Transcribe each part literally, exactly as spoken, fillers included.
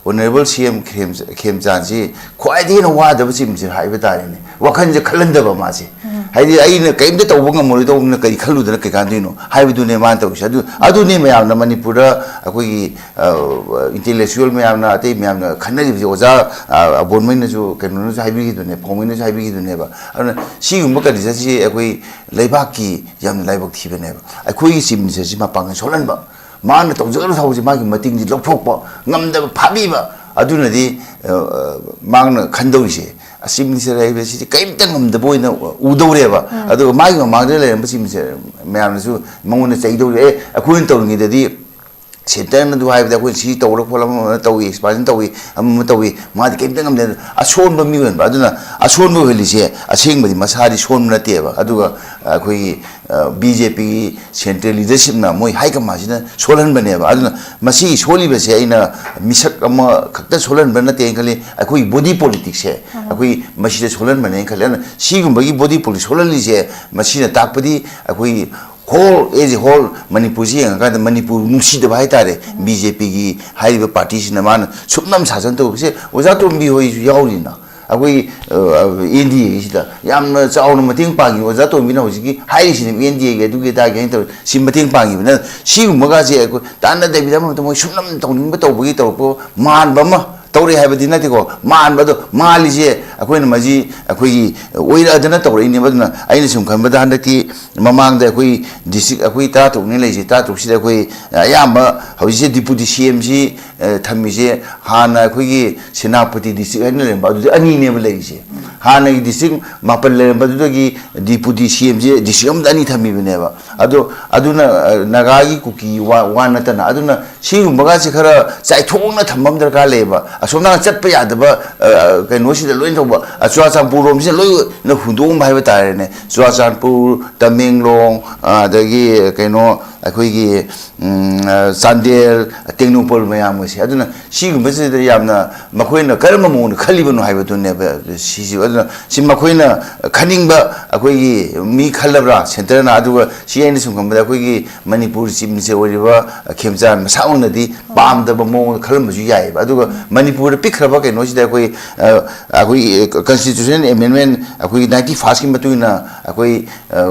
Honourable ꯁꯤ M ꯈꯦꯝꯆꯥꯟꯁꯤ ꯈ꯭ꯋꯥꯏꯗꯒꯤ ꯍꯦꯟꯅ ꯋꯥꯗꯕ ꯆꯤꯞ ꯃꯤꯅꯤꯁꯇꯔ ꯍꯥꯏꯕ ꯇꯥꯔꯦꯅꯦ꯫ ꯋꯥꯈꯜꯁꯦ ꯈꯜꯍꯟꯗꯕ ꯃꯥꯁꯦ꯫ ꯍꯥꯏꯗꯤ ꯑꯩꯅ ꯀꯔꯤꯝꯇ ꯇꯧꯕ ꯉꯝꯃꯔꯣꯏꯗꯧꯕꯅ ꯀꯔꯤ ꯈꯜꯂꯨꯗꯅ ꯀꯩ ꯀꯥꯟꯗꯣꯏꯅꯣ ꯍꯥꯏꯕꯗꯨꯅꯦ ꯃꯥꯅ ꯇꯧꯔꯤꯁꯦ꯫ ꯑꯗꯨ ꯑꯗꯨꯅꯦ ꯃꯌꯥꯝꯅ ꯃꯅꯤꯄꯨꯔꯗ ꯑꯩꯈꯣꯏꯒꯤ ꯏꯟꯇꯦꯂꯦꯛꯆꯨꯋꯦꯜ ꯃꯌꯥꯝꯅ, ꯑꯇꯩ ꯃꯌꯥꯝꯅ ꯈꯟꯅꯔꯤꯕꯁꯦ꯫ ꯑꯣꯖꯥ ꯑꯕꯣꯟꯃꯩꯅꯁꯨ, ꯀꯩꯅꯣꯅꯁꯨ ꯍꯥꯏꯕꯤꯈꯤꯗꯨꯅꯦ, ꯐꯧꯃꯩꯅꯁꯨ ꯍꯥꯏꯕꯤꯈꯤꯗꯨꯅꯦꯕ꯫ ꯑꯗꯨꯅ ꯁꯤꯒꯨꯝꯕ ꯀꯟꯗꯤꯁꯟꯁꯤ ꯑꯩꯈꯣꯏ ꯂꯩꯕꯥꯛꯀꯤ ꯌꯥꯝꯅ ꯂꯥꯏꯕꯛ ꯊꯤꯕꯅꯦꯕ꯫ ꯑꯩꯈꯣꯏꯒꯤ ꯆꯤꯞ ꯃꯤꯅꯤꯁꯇꯔꯁꯤ ꯃꯄꯥꯡꯒꯜ ꯁꯣꯜꯍꯟꯕ, ꯃꯥꯅ ꯇꯧꯖꯒꯗꯕ ꯊꯕꯛꯁꯦ ꯃꯥꯒꯤ ꯃꯇꯤꯡꯁꯤ ꯂꯧꯊꯣꯛꯄ, ꯉꯝꯗꯕ ꯐꯥꯕꯤꯕ꯫ ꯑꯗꯨꯅꯗꯤ ꯃꯥꯅ ꯈꯟꯗꯧꯔꯤꯁꯦ, ꯑꯁ, ꯆꯤꯞ ꯃꯤꯅꯤꯁꯇꯔ ꯍꯥꯏꯕꯁꯤꯗꯤ ꯀꯔꯤꯝꯇ ꯉꯝꯗꯕ ꯑꯣꯏꯅ ꯎꯗꯧꯔꯦꯕ꯫ ꯑꯗꯨꯒ ꯃꯥꯒꯤ ꯃꯃꯥꯡꯗ ꯂꯩꯔꯝꯕ ꯆꯤꯞ ꯃꯤꯅꯤꯁꯇꯔ ꯃꯌꯥꯝꯅꯁꯨ ꯃꯉꯣꯟꯗ ꯆꯩꯗꯧꯔꯦ꯫ "ꯑꯦ, ꯑꯩꯈꯣꯏꯅ ꯇꯧꯔꯤꯉꯩꯗꯗꯤ ꯁꯦꯟꯇꯔꯅ ꯑꯗꯨ ꯍꯥꯏꯕꯗ ꯑꯩꯈꯣꯏꯅ ꯁꯤ ꯇꯧꯔ ꯈꯣꯠꯂ ꯑꯃ ꯑꯃ ꯇꯧꯏ, ꯑꯦꯛꯁꯄꯥꯟꯁꯟ ꯇꯧꯏ, ꯑꯃ ꯑꯃ ꯇꯧꯏ, ꯃꯥꯗꯤ ꯀꯔꯤꯝꯇ ꯉꯝꯗꯦ"꯫ ꯑꯁꯣꯟꯕ ꯃꯤ ꯑꯣꯏꯍꯟꯕ꯫ ꯑꯗꯨꯅ ꯑꯁꯣꯟꯕ ꯑꯣꯏꯍꯜꯂꯤꯁꯦ ꯑꯁꯦꯡꯕꯗꯤ ꯃꯁꯥꯗꯤ ꯁꯣꯟꯕ ꯅꯠꯇꯦꯕ꯫ ꯑꯗꯨꯒ ꯑꯩꯈꯣꯏꯒꯤ ꯕꯤ ꯖꯦ ꯄꯤꯒꯤ ꯁꯦꯟꯇ꯭ꯔꯦꯜ ꯂꯤꯗꯔꯁꯤꯞꯅ, ꯃꯣꯏ ꯍꯥꯏ ꯀꯃꯥꯟꯁꯤꯅ ꯁꯣꯜꯍꯟꯕꯅꯦꯕ꯫ ꯑꯗꯨꯅ ꯃꯁꯤꯒꯤ ꯁꯣꯜꯂꯤꯕꯁꯦ ꯑꯩꯅ ꯃꯤꯁꯛ ꯑꯃꯈꯛꯇ ꯁꯣꯜꯍꯟꯕ ꯅꯠꯇꯦꯅ ꯈꯜꯂꯤ꯫ ꯑꯩꯈꯣꯏꯒꯤ ꯕꯣꯗꯤ ꯄꯣꯂꯤꯇꯤꯛꯁꯁꯦ ꯑꯩꯈꯣꯏ ꯃꯁꯤꯗ ꯁꯣꯜꯍꯟꯕꯅꯦꯅ ꯈꯜꯂꯤ꯫ ꯑꯗꯨꯅ ꯁꯤꯒꯨꯝꯕꯒꯤ ꯕꯣꯗꯤ ꯄꯣꯂꯤꯇꯤꯛꯁ ꯁꯣꯜꯍꯜꯂꯤꯁꯦ ꯃꯁꯤꯅ ꯇꯥꯛꯄꯗꯤ ꯑꯩꯈꯣꯏꯒꯤ ꯍꯣꯜ ꯑꯦꯖ ꯑꯦ ꯍꯣꯜ ꯃꯅꯤꯄꯨꯔꯁꯤ ꯌꯦꯡꯉꯀꯥꯟꯗ ꯃꯅꯤꯄꯨꯔ ꯅꯨꯡꯁꯤꯗꯕ ꯍꯥꯏꯇꯥꯔꯦ꯫ ꯕꯤ ꯖꯦ ꯄꯤꯒꯤ ꯍꯥꯏꯔꯤꯕ ꯄꯥꯔꯇꯤꯁꯤꯅ ꯃꯥꯅ ꯁꯨꯞꯅꯝ ꯁꯥꯁꯟ ꯇꯧꯕꯁꯦ ꯑꯣꯖꯥ ꯇꯣꯝꯕꯤ ꯍꯣꯏꯁꯨ ꯌꯥꯎꯔꯤꯅ꯫ ꯑꯩꯈꯣꯏ ꯑꯦꯟ ꯗꯤ ꯑꯦꯒꯤꯁꯤꯗ ꯌꯥꯝꯅ ꯆꯥꯎꯅ ꯃꯇꯦꯡ ꯄꯥꯡꯉꯤ꯫ ꯑꯣꯖꯥ ꯇꯣꯝꯕꯤꯅ ꯍꯧꯖꯤꯛꯀꯤ ꯍꯥꯏꯔꯤꯁꯤꯅꯦ, ꯑꯦꯟ ꯗꯤ ꯑꯦꯒꯤ ꯑꯗꯨꯒꯤ ꯑꯗꯥꯒꯤ ꯍꯥꯏꯅ ꯇꯧꯔꯤ꯫ ꯁꯤ ꯃꯇꯦꯡ ꯄꯥꯡꯉꯤꯕꯅ ꯁꯤꯒꯨꯝꯕꯒꯁꯦ ꯑꯩꯈꯣꯏ ꯇꯥꯟꯅꯗꯕꯤꯗ ꯑꯃ ꯃꯣꯏ ꯁꯨꯞꯅꯝ ꯇꯧꯅꯤꯡꯕ ꯇꯧꯕꯒꯤ ꯇꯧꯔꯛꯄ ꯃꯥꯟꯕ ꯑꯃ ꯇꯧꯔꯛꯑꯦ ꯍꯥꯏꯕꯗꯤ ꯅꯠꯇꯦꯀꯣ꯫ ꯃꯥꯟꯕ ꯑꯗꯣ, ꯃꯥꯜꯂꯤꯁꯦ ꯑꯩꯈꯣꯏꯅ ꯃꯁꯤ ꯑꯩꯈꯣꯏꯒꯤ ꯑꯣꯏꯔꯛꯑꯗꯅ ꯇꯧꯔꯛꯏꯅꯦꯕ꯫ ꯑꯗꯨꯅ ꯑꯩꯅ ꯁꯨꯝ ꯈꯟꯕꯗ ꯍꯟꯗꯛꯇꯤ ꯃꯃꯥꯡꯗ ꯑꯩꯈꯣꯏ ꯗꯤꯁꯇ꯭ꯔꯤꯛ ꯑꯩꯈꯣꯏ ꯇꯔꯥꯇꯔꯨꯛꯅꯤ ꯂꯩꯔꯤꯁꯦ꯫ ꯇꯔꯥꯇꯔꯨꯛꯁꯤꯗ ꯑꯩꯈꯣꯏ ꯑꯌꯥꯝꯕ ꯍꯧꯖꯤꯛꯁꯦ ꯗꯤꯄꯨꯇꯤ ꯁꯤ ꯑꯦꯝꯁꯤ ꯊꯝꯃꯤꯁꯦ꯫ ꯍꯥꯟꯅ ꯑꯩꯈꯣꯏꯒꯤ ꯁꯦꯅꯥꯄꯇꯤ ꯗꯤꯁꯇ꯭ꯔꯤꯛ ꯍꯥꯏꯅ ꯂꯩꯔꯝꯕ, ꯑꯗꯨꯗꯤ ꯑꯅꯤꯅꯦꯕ ꯂꯩꯔꯤꯁꯦ꯫ ꯍꯥꯟꯅꯒꯤ ꯗꯤꯁꯇ꯭ꯔꯤꯛ ꯃꯥꯄꯟ ꯂꯩꯔꯝꯕꯗꯨꯗꯒꯤ ꯗꯤꯄꯨꯇꯤ ꯁꯤ ꯑꯦꯝꯁꯦ ꯗꯤꯁꯇ꯭ꯔꯤꯛ ꯑꯃꯗ ꯑꯅꯤ ꯊꯝꯃꯤꯕꯅꯦꯕ꯫ ꯑꯗꯣ ꯑꯗꯨꯅ, ꯑ, ꯅꯥꯒꯥꯒꯤ ꯀꯨꯀꯤ ꯋꯥ, ꯋꯥ ꯅꯠꯇꯅ, ꯑꯗꯨꯅ ꯁꯤꯒꯨꯝꯕꯒꯁꯦ ꯈꯔ ꯆꯥꯏꯊꯣꯛꯅ ꯊꯝꯕ ꯑꯃ ꯗꯔꯀꯥꯔ ꯂꯩꯌꯦꯕ꯫ ꯑꯁꯣꯝ ꯅꯥꯀꯟ ꯆꯠꯄ ꯌꯥꯗꯕ, ꯑ, ꯀꯩꯅꯣꯁꯤꯗ ꯂꯣꯏꯅ ꯇꯧꯕ ꯆꯨꯔꯥꯆꯥꯟꯄꯨꯔ ꯔꯣꯝꯁꯤꯅ ꯂꯣꯏꯅ ꯍꯨꯟꯗꯣꯛꯑꯝꯕ ꯍꯥꯏꯕ ꯇꯥꯔꯦꯅꯦ꯫ ꯆꯨꯔꯥꯆꯥꯟꯄꯨꯔ, ꯇꯃꯦꯡꯂꯣꯡ, ꯑꯗꯒꯤ ꯀꯩꯅꯣ, ꯑꯩꯈꯣꯏꯒꯤ ꯎꯝ, ꯆꯥꯟꯗꯦꯜ, ꯇꯦꯡꯅꯧꯄꯜ ꯃꯌꯥꯝ ꯑꯁꯦ꯫ ꯑꯗꯨꯅ ꯁꯤꯒꯨꯝꯕꯁꯤꯗ ꯌꯥꯝꯅ ꯃꯈꯣꯏꯅ ꯀꯔꯝꯕ ꯃꯑꯣꯡꯗ ꯈꯜꯂꯤꯕꯅꯣ ꯍꯥꯏꯕꯗꯨꯅꯦꯕ ꯁꯤꯁꯨ꯫ ꯑꯗꯨꯅ ꯁꯤ ꯃꯈꯣꯏꯅ ꯈꯟꯅꯤꯡꯕ ꯑꯩꯈꯣꯏꯒꯤ ꯃꯤ ꯈꯜꯂꯕ꯭ꯔꯥ ꯁꯦꯟꯇꯔꯅ? ꯑꯗꯨꯒ ꯁꯤ ꯑꯩꯅ ꯁꯨꯝ ꯈꯟꯕꯗ ꯑꯩꯈꯣꯏꯒꯤ ꯃꯅꯤꯄꯨꯔ ꯆꯤꯞ ꯃꯤꯅꯤꯁꯇꯔ ꯑꯣꯏꯔꯤꯕ ꯈꯦꯝꯆꯥꯟ ꯃꯁꯥꯃꯛꯅꯗꯤ ꯄꯥꯝꯗꯕ ꯃꯑꯣꯡꯗ ꯈꯜꯂꯝꯕꯁꯨ ꯌꯥꯏꯑꯕ꯫ ꯑꯗꯨꯒ ꯃꯅꯤꯄꯨꯔꯗ ꯄꯤꯛꯈ꯭ꯔꯕ ꯀꯩꯅꯣꯁꯤꯗ ꯑꯩꯈꯣꯏ, ꯑ, ꯑꯩꯈꯣꯏ constitutional amendment ꯑꯩꯈꯣꯏꯒꯤ ninety first ꯀꯤ ꯃꯇꯨꯡ ꯏꯟꯅ ꯑꯩꯈꯣꯏ, ꯑ,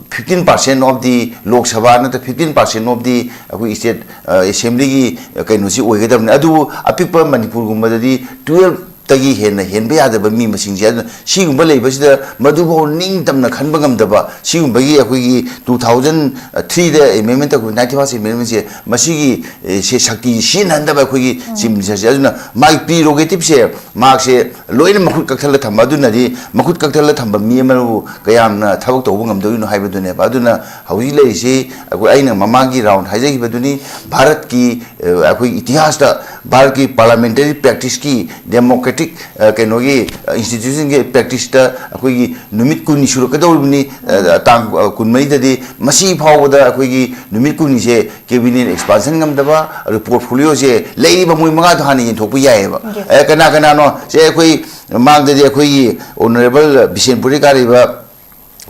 fifteen percent of the Lok Sabha ꯅꯠꯇ꯭ꯔ fifteen percent of the ꯑꯩꯈꯣꯏ state, ꯑ, assembly ꯒꯤ ꯀꯩꯅꯣꯁꯤ ꯑꯣꯏꯒꯗꯕꯅꯤ꯫ ꯑꯗꯨꯕꯨ ꯑꯄꯤꯛꯄ ꯃꯅꯤꯄꯨꯔꯒꯨꯝꯕꯗꯗꯤ twelve ꯇꯒꯤ ꯍꯦꯟꯅ ꯍꯦꯟꯕ ꯌꯥꯗꯕ ꯃꯤ ꯃꯁꯤꯡꯁꯦ꯫ ꯑꯗꯨꯅ ꯁꯤꯒꯨꯝꯕ ꯂꯩꯕꯁꯤꯗ ꯃꯗꯨꯐꯥꯎ ꯅꯤꯡꯇꯝꯅ ꯈꯟꯕ ꯉꯝꯗꯕ ꯁꯤꯒꯨꯝꯕꯒꯤ ꯑꯩꯈꯣꯏꯒꯤ two thousand three ꯗ amendment ꯇꯧꯈꯤꯕ ninety first amendment ꯁꯦ, ꯃꯁꯤꯒꯤ, ꯑꯦ, ꯁꯦ ꯁꯛꯇꯤ ꯁꯤꯖꯤꯟꯅꯍꯟꯗꯕ ꯑꯩꯈꯣꯏꯒꯤ ꯆꯤꯞ ꯃꯤꯅꯤꯁꯇꯔꯁꯦ꯫ ꯑꯗꯨꯅ ꯃꯥꯒꯤ prerogative ꯁꯦ ꯃꯍꯥꯛꯁꯦ ꯂꯣꯏꯅ ꯃꯈꯨꯠ ꯀꯛꯊꯠꯂ ꯊꯝꯕ꯫ ꯑꯗꯨꯅꯗꯤ ꯃꯈꯨꯠ ꯀꯛꯊꯠꯂ ꯊꯝꯕ ꯃꯤ ꯑꯃꯕꯨ ꯀꯌꯥꯝꯅ ꯊꯕꯛ ꯇꯧꯕ ꯉꯝꯗꯣꯏꯅꯣ ꯍꯥꯏꯕꯗꯨꯅꯦꯕ꯫ ꯑꯗꯨꯅ ꯍꯧꯖꯤꯛ ꯂꯩꯔꯤꯁꯤ ꯑꯩꯈꯣꯏ, ꯑꯩꯅ ꯃꯃꯥꯡꯒꯤ ꯔꯥꯎꯟ ꯍꯥꯏꯖꯈꯤꯕꯗꯨꯅꯤ, ꯚꯥꯔꯠꯀꯤ, ꯑ, ꯑꯩꯈꯣꯏ ꯏꯇꯤꯍꯥꯁꯇ ꯚꯥꯔꯠꯀꯤ parliamentary practice ꯀꯤ democratic, ꯑ, ꯀꯩꯅꯣꯒꯤ, ꯑ, institution ꯒꯤ practice ꯇ ꯑꯩꯈꯣꯏꯒꯤ ꯅꯨꯃꯤꯠ ꯀꯨꯟꯅꯤ ꯁꯨꯔꯛꯀꯗꯧꯔꯤꯕꯅꯤ, ꯑ, ꯇꯥꯡ, ꯑ, ꯀꯨꯟꯃꯔꯤꯗꯗꯤ꯫ ꯃꯁꯤ ꯐꯥꯎꯕꯗ ꯑꯩꯈꯣꯏꯒꯤ ꯅꯨꯃꯤꯠ ꯀꯨꯟꯅꯤꯁꯦ cabinet expansion ꯉꯝꯗꯕ, ꯑꯗꯨ portfolio ꯁꯦ ꯂꯩꯔꯤꯕ ꯃꯣꯏ ꯃꯉꯥꯗꯣ ꯍꯥꯟꯅ ꯌꯦꯟꯊꯣꯛꯄ ꯌꯥꯏꯑꯕ꯫ Yes. ꯑꯦ, ꯀꯅꯥ ꯀꯅꯥꯅꯣ? ꯁꯦ ꯑꯩꯈꯣꯏ ꯃꯃꯥꯡꯗꯗꯤ ꯑꯩꯈꯣꯏꯒꯤ honourable ꯕꯤꯁꯦꯟꯄꯨꯔꯗꯒꯤ ꯀꯥꯔꯤꯕ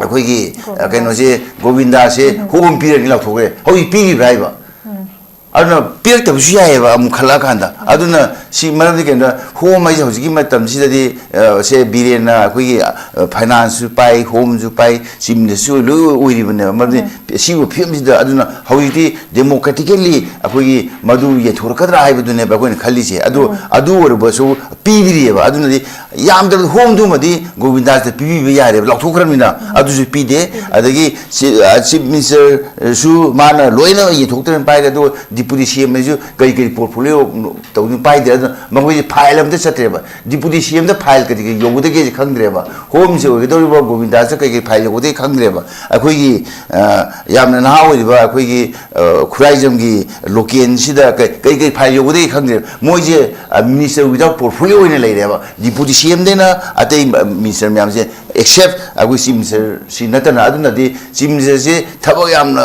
ꯑꯩꯈꯣꯏꯒꯤ, ꯑ, ꯒꯣꯕꯤꯟꯗꯥꯁ꯫ ꯀꯩꯅꯣꯁꯦ, ꯒꯣꯕꯤꯟꯗꯥꯁꯦ ꯎꯝ꯫ ꯍꯣꯝ ꯄꯤꯔꯅꯤ ꯂꯥꯎꯊꯣꯛꯈ꯭ꯔꯦ꯫ ꯍꯧꯖꯤꯛ ꯄꯤꯔꯤꯕ꯭ꯔꯥ ꯍꯥꯏꯕ? ꯎꯝ꯫ ꯑꯗꯨꯅ ꯄꯤꯔꯛꯇꯕꯁꯨ ꯌꯥꯏꯑꯕ ꯑꯃꯨꯛ ꯈꯜꯂꯛꯑꯀꯥꯟꯗ꯫ ꯑꯗꯨꯅ ꯁꯤ ꯃꯔꯝꯗꯤ ꯀꯩꯅꯣꯗ, ꯍꯣꯝ ꯍꯥꯏꯁꯦ ꯍꯧꯖꯤꯛꯀꯤ ꯃꯇꯝꯁꯤꯗꯗꯤ, ꯑ, ꯁꯦ ꯕꯤꯔꯦꯟꯅ ꯑꯩꯈꯣꯏꯒꯤ, ꯑ, finance ꯁꯨ ꯄꯥꯏ, ꯍꯣꯝꯁꯨ ꯄꯥꯏ, ꯆꯤꯞ ꯃꯤꯅꯤꯁꯇꯔꯁꯨ ꯂꯣꯏ ꯑꯣꯏꯔꯤꯕꯅꯦꯕ꯫ ꯃꯔꯝꯗꯤ ꯎꯝ꯫ ꯁꯤꯒꯨꯝꯕ ꯐꯤꯕꯝꯁꯤꯗ꯫ ꯑꯗꯨꯅ ꯍꯧꯖꯤꯛꯇꯤ democratically ꯑꯩꯈꯣꯏꯒꯤ ꯃꯗꯨ ꯌꯦꯟꯊꯣꯔꯛꯀꯗ꯭ꯔꯥ ꯍꯥꯏꯕꯗꯨꯅꯦꯕ ꯑꯩꯈꯣꯏꯅ ꯈꯜꯂꯤꯁꯦ꯫ ꯑꯗꯨ, ꯎꯝ꯫ ꯑꯗꯨ ꯑꯣꯏꯔꯕꯁꯨ ꯄꯤꯗ꯭ꯔꯤꯑꯕ꯫ ꯑꯗꯨꯅꯗꯤ ꯌꯥꯝꯗ꯭ꯔꯕꯗ ꯍꯣꯝꯗꯨꯃꯗꯤ ꯒꯣꯕꯤꯟꯗꯥꯁꯇ ꯄꯤꯕꯤꯕ ꯌꯥꯔꯦꯕ, ꯂꯥꯎꯊꯣꯛꯈ꯭ꯔꯕꯅꯤꯅ꯫ ꯎꯝ꯫ ꯑꯗꯨꯁꯨ ꯄꯤꯗꯦ꯫ ꯄꯤꯗꯦ꯫ ꯑꯗꯒꯤ ꯆꯤ-, ꯑ, ꯆꯤꯞ ꯃꯤꯅꯤꯁꯇꯔꯁꯨ ꯃꯥꯅ ꯂꯣꯏꯅ ꯌꯦꯟꯊꯣꯛꯇꯅ ꯄꯥꯏꯔꯦ꯫ ꯑꯗꯨꯒ ꯗꯤꯄꯨꯇꯤ ꯁꯤ ꯑꯦꯝ ꯍꯥꯏꯁꯨ ꯀꯔꯤ ꯀꯔꯤ ꯄꯣꯔꯠꯐꯣꯂꯤꯑꯣ ꯇꯧꯅꯤ ꯄꯥꯏꯗꯦ꯫ ꯑꯗꯨꯅ ꯃꯈꯣꯏꯁꯦ ꯐꯥꯏꯜ ꯑꯝꯇ ꯆꯠꯇ꯭ꯔꯦꯕ꯫ ꯗꯤꯄꯨꯇꯤ ꯁꯤ ꯑꯦꯝꯗ ꯐꯥꯏꯜ ꯀꯔꯤ ꯀꯔꯤ ꯌꯧꯒꯗꯒꯦꯁꯦ ꯈꯪꯗ꯭ꯔꯦꯕ꯫ ꯍꯣꯝꯁꯦ ꯑꯣꯏꯒꯗꯧꯔꯤꯕ ꯒꯣꯕꯤꯟꯗꯥꯁꯇ ꯀꯔꯤ ꯀꯔꯤ ꯐꯥꯏꯜ ꯌꯧꯒꯗꯒꯦ ꯈꯪꯗ꯭ꯔꯦꯕ꯫ ꯑꯩꯈꯣꯏꯒꯤ ꯌꯥꯝꯅ ꯅꯍꯥ ꯑꯣꯏꯔꯤꯕ ꯑꯩꯈꯣꯏꯒꯤ ꯈꯨꯔꯥꯏꯖꯝꯒꯤ ꯂꯣꯀꯦꯜꯁꯤꯗ ꯀꯔꯤ ꯀꯔꯤ ꯐꯥꯏꯜ ꯌꯧꯒꯗꯒꯦ ꯈꯪꯗ꯭ꯔꯦꯕ꯫ ꯃꯣꯏꯁꯦ ꯃꯤꯅꯤꯁꯇꯔ ꯋꯤꯗꯥꯎꯠ ꯄꯣꯔꯠꯐꯣꯂꯤꯑꯣ ꯑꯣꯏꯅ ꯂꯩꯔꯦꯕ꯫ ꯗꯤꯄꯨꯇꯤ ꯁꯤ ꯑꯦꯝꯗꯩꯅ ꯑꯇꯩ ꯃꯤꯅꯤꯁꯇꯔ ꯃꯌꯥꯝꯁꯦ, ꯑꯦꯛꯁꯦꯞ ꯑꯩꯈꯣꯏ ꯆꯤꯐ ꯃꯤꯅꯤꯁꯇꯔꯁꯤ ꯅꯠꯇꯅ꯫ ꯑꯗꯨꯅꯗꯤ ꯆꯤꯐ ꯃꯤꯅꯤꯁꯇꯔꯁꯤ ꯊꯕꯛ ꯌꯥꯝꯅ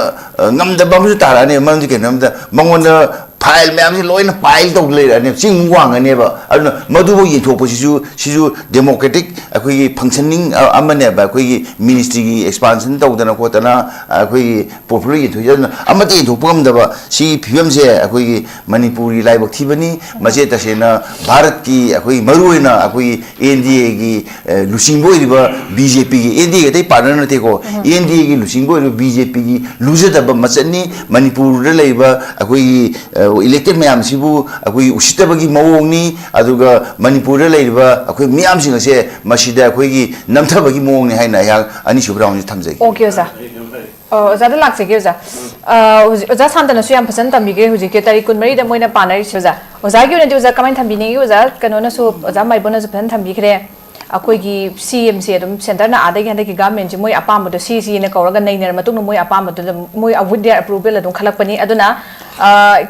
ꯉꯝꯗꯕ ꯑꯃꯁꯨ ꯇꯥꯔꯛꯑꯅꯤ꯫ ꯃꯔꯝꯗꯤ ꯀꯩꯅꯣ ꯍꯥꯏꯕꯗ ꯃꯉꯣꯟꯗ ꯐꯥꯏꯜ ꯃꯌꯥꯝꯁꯤ ꯂꯣꯏꯅ ꯄꯥꯏꯜ ꯇꯧꯗꯅ ꯂꯩꯔꯛꯑꯅꯦꯕ, ꯆꯤꯡ ꯋꯥꯡꯉꯅꯦꯕ꯫ ꯑꯗꯨꯅ ꯃꯗꯨꯕꯨ ꯌꯦꯟꯊꯣꯛꯄꯁꯤꯁꯨ, ꯁꯤꯁꯨ ꯗꯦꯃꯣꯀ꯭ꯔꯦꯇꯤꯛ ꯑꯩꯈꯣꯏꯒꯤ ꯐꯪꯁꯟꯅꯤꯡ ꯑꯃꯅꯦꯕ꯫ ꯑꯩꯈꯣꯏꯒꯤ ꯃꯤꯅꯤꯁꯇ꯭ꯔꯤꯒꯤ ꯑꯦꯛꯁꯄꯥꯟꯁꯟ ꯇꯧꯗꯅ ꯈꯣꯠꯇꯅ ꯑꯩꯈꯣꯏꯒꯤ ꯄꯣꯔꯠꯐꯣꯂꯤꯑꯣ ꯌꯦꯟꯊꯣꯛꯏ꯫ ꯑꯗꯨꯅ ꯑꯃꯠꯇ ꯌꯦꯟꯊꯣꯛꯄ ꯉꯝꯗꯕ ꯁꯤꯒꯤ ꯐꯤꯕꯝꯁꯦ ꯑꯩꯈꯣꯏꯒꯤ ꯃꯅꯤꯄꯨꯔꯒꯤ ꯂꯥꯏꯕꯛ ꯊꯤꯕꯅꯤ꯫ ꯃꯁꯤ ꯇꯁꯦꯡꯅ ꯚꯥꯔꯠꯀꯤ ꯑꯩꯈꯣꯏꯒꯤ ꯃꯔꯨꯑꯣꯏꯅ ꯑꯩꯈꯣꯏꯒꯤ ꯑꯦꯟ ꯗꯤ ꯑꯦꯒꯤ ꯂꯨꯆꯤꯡꯕ ꯑꯣꯏꯔꯤꯕ ꯕꯤ ꯖꯦ ꯄꯤꯒꯤ, ꯑꯦꯟ ꯗꯤ ꯑꯦꯒꯤ ꯑꯇꯩ ꯄꯥꯔꯠꯅꯔ ꯅꯠꯇꯦꯀꯣ, ꯑꯦꯟ ꯗꯤ ꯑꯦꯒꯤ ꯂꯨꯆꯤꯡꯕ ꯑꯣꯏꯔꯤꯕ ꯕꯤ ꯖꯦ ꯄꯤꯒꯤ ꯂꯨꯖꯗꯕ ꯃꯆꯠꯅꯤ꯫ ꯃꯅꯤꯄꯨꯔꯗ ꯂꯩꯔꯤꯕ ꯑꯩꯈꯣꯏꯒꯤ ꯏꯂꯦꯛꯇꯦꯠ ꯃꯌꯥꯝꯁꯤꯕꯨ ꯑꯩꯈꯣꯏꯒꯤ ꯎꯁꯤꯠꯇꯕꯒꯤ ꯃꯑꯣꯡꯅꯤ꯫ ꯑꯗꯨꯒ ꯃꯅꯤꯄꯨꯔꯗ ꯂꯩꯔꯤꯕ ꯑꯩꯈꯣꯏ ꯃꯤꯌꯥꯝꯁꯤꯡ ꯑꯁꯦ ꯃꯁꯤꯗ ꯑꯩꯈꯣꯏꯒꯤ ꯅꯝꯊꯕꯒꯤ ꯃꯑꯣꯡꯅꯤ ꯍꯥꯏꯅ ꯑꯩꯍꯥꯛ ꯑꯅꯤꯁꯨꯕ ꯔꯥꯎꯟꯁꯤ ꯊꯝꯖꯒꯦ꯫ ꯑꯣꯀꯦ ꯑꯣꯖꯥ꯫ ꯑ, ꯑꯣꯖꯥꯗ ꯂꯥꯛꯆꯒꯦ ꯑꯣꯖꯥ꯫ ꯑ, ꯍꯧꯖꯤꯛ ꯑꯣꯖꯥ ꯁꯥꯟꯇꯅꯁꯨ ꯌꯥꯝ ꯐꯖꯅ ꯇꯝꯕꯤꯈ꯭ꯔꯦ ꯍꯧꯖꯤꯛꯀꯤ ꯇꯥꯔꯤꯛ ꯀꯨꯟꯃꯔꯤꯗ ꯃꯣꯏꯅ ꯄꯥꯅꯔꯤꯁꯦ ꯑꯣꯖꯥ꯫ ꯑꯣꯖꯥꯒꯤ ꯑꯣꯏꯅꯗꯤ ꯑꯣꯖꯥ ꯀꯃꯥꯏꯅ ꯊꯝꯕꯤꯅꯤꯡꯉꯤ ꯑꯣꯖꯥ? ꯀꯩꯅꯣꯅꯁꯨ, ꯑꯣꯖꯥ ꯃꯥꯏꯕꯣꯅꯁꯨ ꯐꯖꯅ ꯊꯝꯕꯤꯈ꯭ꯔꯦ꯫ ꯑꯩꯈꯣꯏꯒꯤ ꯁꯤ ꯑꯦꯝꯁꯦ ꯑꯗꯨꯝ ꯁꯦꯟꯇꯔꯅ ꯑꯥꯗꯒꯤ ꯍꯟꯗꯛꯀꯤ ꯒꯚꯔꯟꯃꯦꯟꯁꯦ ꯃꯣꯏ ꯑꯄꯥꯝꯕꯗꯣ ꯁꯤ ꯁꯤꯅ ꯀꯧꯔꯒ ꯅꯩꯅꯔ ꯃꯇꯨꯡꯗ ꯃꯣꯏ ꯑꯄꯥꯝꯕꯗꯨꯗ ꯃꯣꯏ with their approval ꯑꯗꯨꯝ ꯈꯜꯂꯛꯄꯅꯤ꯫ ꯑꯗꯨꯅ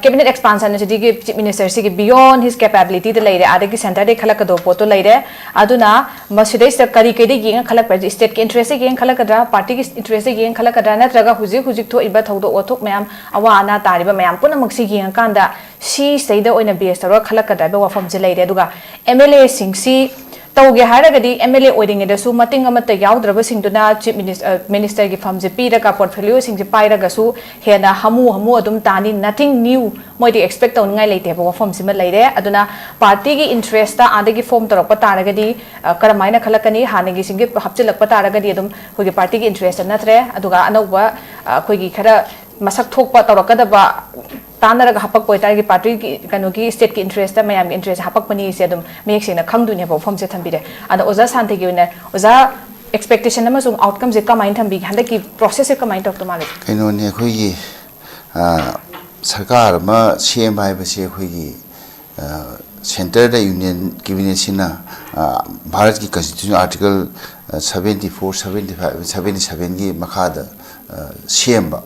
ꯀꯦꯕꯤꯅꯦꯠ ꯑꯦꯛꯁꯄꯥꯟꯁꯟ ꯑꯁꯤꯗꯤ ꯆꯤꯐ ꯃꯤꯅꯤꯁꯇꯔꯁꯤꯒꯤ beyond his capabilityꯗ ꯂꯩꯔꯦ, ꯑꯥꯗꯒꯤ ꯁꯦꯟꯇꯔꯗꯒꯤ ꯈꯜꯂꯛꯀꯗꯧꯕ ꯄꯣꯠꯇꯣ ꯂꯩꯔꯦ꯫ ꯑꯗꯨꯅ ꯃꯁꯤꯗꯩꯁꯤꯗ ꯀꯔꯤ ꯀꯩꯗ ꯌꯦꯡꯉ ꯈꯜꯂꯛꯄ꯭ꯔꯥ? ꯁ꯭ꯇꯦꯠꯀꯤ ꯏꯟꯇꯔꯦꯁꯇ ꯌꯦꯡꯉ ꯈꯜꯂꯛꯀꯗ꯭ꯔꯥ, ꯄꯥꯔꯇꯤꯒꯤ ꯏꯟꯇꯔꯦꯁꯇ ꯌꯦꯡꯉ ꯈꯜꯂꯛꯀꯗ꯭ꯔꯥ, ꯅꯠꯇ꯭ꯔꯒ ꯍꯧꯖꯤꯛ ꯍꯧꯖꯤꯛ ꯊꯣꯛꯏꯕ ꯊꯧꯗꯣꯛ ꯋꯥꯊꯣꯛ ꯃꯌꯥꯝ, ꯑꯋꯥ ꯑꯅꯥ ꯇꯥꯔꯤꯕ ꯃꯌꯥꯝ ꯄꯨꯝꯅꯃꯛꯁꯤ ꯌꯦꯡꯉꯀꯥꯟꯗ ꯁꯤ ꯁꯤꯗꯩꯗ ꯑꯣꯏꯅ ꯕꯦꯁ ꯇꯧꯔꯒ ꯈꯜꯂꯛꯀꯗ꯭ꯔꯥ ꯍꯥꯏꯕ ꯋꯥꯐꯝꯁꯦ ꯂꯩꯔꯦ꯫ ꯑꯗꯨꯒ ꯑꯦꯝ ꯑꯦꯜ ꯑꯦꯁꯤꯡꯁꯤ ꯇꯧꯒꯦ ꯍꯥꯏꯔꯒꯗꯤ ꯑꯦꯝ ꯑꯦꯜ ꯑꯦ ꯑꯣꯏꯔꯤꯉꯩꯗꯁꯨ ꯃꯇꯤꯡ ꯑꯃꯠꯇ ꯌꯥꯎꯗ꯭ꯔꯕꯁꯤꯡꯗꯨꯅ ꯆꯤꯐ ꯃꯤꯅꯤꯁ-, ꯑ, ꯃꯤꯅꯤꯁꯇꯔꯒꯤ ꯐꯝꯁꯦ ꯄꯤꯔꯒ ꯄꯣꯔꯠꯐꯣꯂꯤꯑꯣꯁꯤꯡꯁꯦ ꯄꯥꯏꯔꯒꯁꯨ ꯍꯦꯟꯅ ꯍꯥꯃꯨ ꯍꯥꯃꯨ ꯑꯗꯨꯝ ꯇꯥꯅꯤ, nothing new ꯃꯣꯏꯗꯤ ꯑꯦꯛꯁꯄꯦꯛ ꯇꯧꯅꯤꯡꯉꯥꯏ ꯂꯩꯇꯦ ꯍꯥꯏꯕ ꯋꯥꯐꯝꯁꯤꯃ ꯂꯩꯔꯦ꯫ ꯑꯗꯨꯅ ꯄꯥꯔꯇꯤꯒꯤ ꯏꯟꯇꯔꯦꯁꯇ ꯑꯥꯗꯒꯤ ꯐꯣꯝ ꯇꯧꯔꯛꯄ ꯇꯥꯔꯒꯗꯤ, ꯑ, ꯀꯔꯝꯍꯥꯏꯅ ꯈꯜꯂꯛꯀꯅꯤ? ꯍꯥꯟꯅꯒꯤꯁꯤꯡꯒꯤ ꯍꯥꯞꯆꯤꯜꯂꯛꯄ ꯇꯥꯔꯒꯗꯤ ꯑꯗꯨꯝ ꯑꯩꯈꯣꯏꯒꯤ ꯄꯥꯔꯇꯤꯒꯤ ꯏꯟꯇꯔꯦꯁꯇ ꯅꯠꯇ꯭ꯔꯦ꯫ ꯑꯗꯨꯒ ꯑꯅꯧꯕ, ꯑ, ꯑꯩꯈꯣꯏꯒꯤ ꯈꯔ ꯃꯁꯛ ꯊꯣꯛꯄ ꯇꯧꯔꯛꯀꯗꯕ ꯇꯥꯟꯅꯔꯒ ꯍꯥꯄꯛꯄ ꯑꯣꯏꯇꯥꯔꯗꯤ ꯄꯥꯔꯇꯤꯒꯤ ꯀꯩꯅꯣꯒꯤ ꯁ꯭ꯇꯦꯠꯀꯤ ꯏꯟꯇꯔꯦꯁꯇ ꯃꯌꯥꯝꯒꯤ ꯏꯟꯇꯔꯦꯁ ꯍꯥꯄꯛꯄꯅꯤ ꯁꯦ ꯑꯗꯨꯝ ꯃꯌꯦꯛ ꯁꯦꯡꯅ ꯈꯪꯗꯣꯏꯅꯦꯕ ꯋꯥꯐꯝꯁꯦ ꯊꯝꯕꯤꯔꯦ꯫ ꯑꯗ ꯑꯣꯖꯥ ꯁꯥꯟꯇꯒꯤ ꯑꯣꯏꯅ ꯑꯣꯖꯥ ꯑꯦꯛꯁꯄꯦꯛꯇꯦꯁꯟ ꯑꯃꯁꯨꯡ ꯑꯥꯎꯠꯀꯝꯁꯦ ꯀꯃꯥꯏꯅ ꯊꯝꯕꯤꯒꯦ? ꯍꯟꯗꯛꯀꯤ ꯄ꯭ꯔꯣꯁꯦꯁꯁꯦ ꯀꯃꯥꯏꯅ ꯇꯧꯔꯛꯇꯧ ꯃꯥꯜꯂꯤ? ꯀꯩꯅꯣꯅꯤ ꯑꯩꯈꯣꯏꯒꯤ ꯑ, ꯁꯔꯀꯥꯔ ꯑꯃ ꯁꯦꯝꯕ ꯍꯥꯏꯕꯁꯤ ꯑꯩꯈꯣꯏꯒꯤ, ꯑ, ꯁꯦꯟꯇꯔꯗ ꯌꯨꯅꯤꯌꯟ ꯀꯦꯕꯤꯅꯦꯠꯁꯤꯅ, ꯑ, ꯚꯥꯔꯠꯀꯤ ꯀꯟꯁꯇꯤꯇ꯭ꯌꯨꯁꯟ ꯑꯥꯔꯇꯤꯀꯜ, ꯑ, seventy four, seventy five, seventy ꯁꯚꯦꯟꯒꯤ ꯃꯈꯥꯗ, ꯑ, ꯁꯦꯝꯕ꯫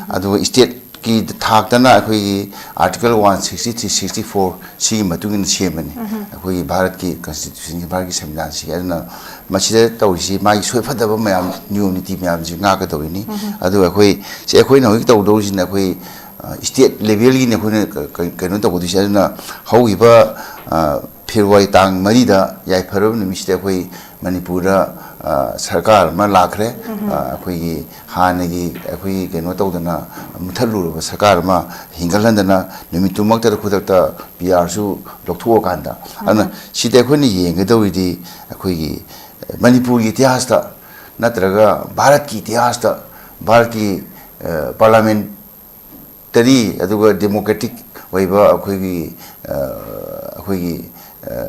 ꯑꯗꯨꯒ ꯁ꯭ꯇꯦꯠꯀꯤ ꯊꯥꯛꯇꯅ ꯑꯩꯈꯣꯏꯒꯤ article one sixty three, sixty four ꯁꯤꯒꯤ ꯃꯇꯨꯡ ꯏꯟꯅ ꯁꯦꯝꯕꯅꯤ꯫ ꯑꯩꯈꯣꯏꯒꯤ ꯚꯥꯔꯠꯀꯤ ꯀꯟꯁꯇꯤꯇ꯭ꯌꯨꯁꯟꯒꯤ, ꯚꯥꯔꯠꯀꯤ ꯁꯪꯕꯤꯙꯥꯟꯁꯤꯒꯤ꯫ ꯑꯗꯨꯅ ꯃꯁꯤꯗ ꯇꯧꯔꯤꯁꯤ ꯃꯥꯒꯤ ꯁꯣꯏ ꯐꯗꯕ ꯃꯌꯥꯝ, ꯅꯤꯌꯣꯝ ꯅꯤꯇꯤ ꯃꯌꯥꯝꯁꯤ ꯉꯥꯛꯀꯗꯧꯔꯤꯅꯤ꯫ ꯑꯗꯨꯒ ꯑꯩꯈꯣꯏ, ꯁꯤ ꯑꯩꯈꯣꯏꯅ ꯍꯧꯖꯤꯛ ꯇꯧꯗꯧꯔꯤꯁꯤꯅ ꯑꯩꯈꯣꯏ, ꯑ, ꯁ꯭ꯇꯦꯠ ꯂꯦꯚꯦꯜꯒꯤꯅꯤ ꯑꯩꯈꯣꯏꯅ ꯀ-, ꯀ-, ꯀꯩꯅꯣ ꯇꯧꯒꯗꯣꯏꯁꯦ꯫ ꯑꯗꯨꯅ ꯍꯧꯈꯤꯕ, ꯑ, ꯐꯦꯕ꯭ꯔꯨꯋꯥꯔꯤ ꯇꯥꯡ ꯃꯔꯤꯗ ꯌꯥꯏꯐꯔꯕ ꯅꯨꯃꯤꯠꯁꯤꯗ ꯑꯩꯈꯣꯏ ꯃꯅꯤꯄꯨꯔꯗ, ꯑ, ꯁꯔꯀꯥꯔ ꯑꯃ ꯂꯥꯛꯈ꯭ꯔꯦ꯫ ꯑ, ꯑꯩꯈꯣꯏꯒꯤ ꯍꯥꯟꯅꯒꯤ ꯑꯩꯈꯣꯏꯒꯤ ꯀꯩꯅꯣ ꯇꯧꯗꯅ ꯃꯨꯠꯊꯠꯂꯨꯔꯕ ꯁꯔꯀꯥꯔ ꯑꯃ ꯍꯤꯡꯒꯠꯍꯟꯗꯅ ꯅꯨꯃꯤꯠꯇꯨꯃꯛꯇꯗ ꯈꯨꯗꯛꯇ ꯄꯤ ꯑꯥꯔꯁꯨ ꯂꯧꯊꯣꯛꯑꯀꯥꯟꯗ꯫ ꯑꯗꯨꯅ ꯁꯤꯗ ꯑꯩꯈꯣꯏꯅ ꯌꯦꯡꯒꯗꯧꯔꯤꯗꯤ ꯑꯩꯈꯣꯏꯒꯤ ꯃꯅꯤꯄꯨꯔꯒꯤ ꯏꯇꯤꯍꯥꯁꯇ ꯅꯠꯇ꯭ꯔꯒ ꯚꯥꯔꯠꯀꯤ ꯏꯇꯤꯍꯥꯁꯇ ꯚꯥꯔꯠꯀꯤ, ꯑ, ꯄꯥꯔꯂꯥꯃꯦꯟ ꯇꯔꯤ ꯑꯗꯨꯒ ꯗꯦꯃꯣꯀ꯭ꯔꯦꯇꯤꯛ ꯑꯣꯏꯕ ꯑꯩꯈꯣꯏꯒꯤ, ꯑ, ꯑꯩꯈꯣꯏꯒꯤ, ꯑ,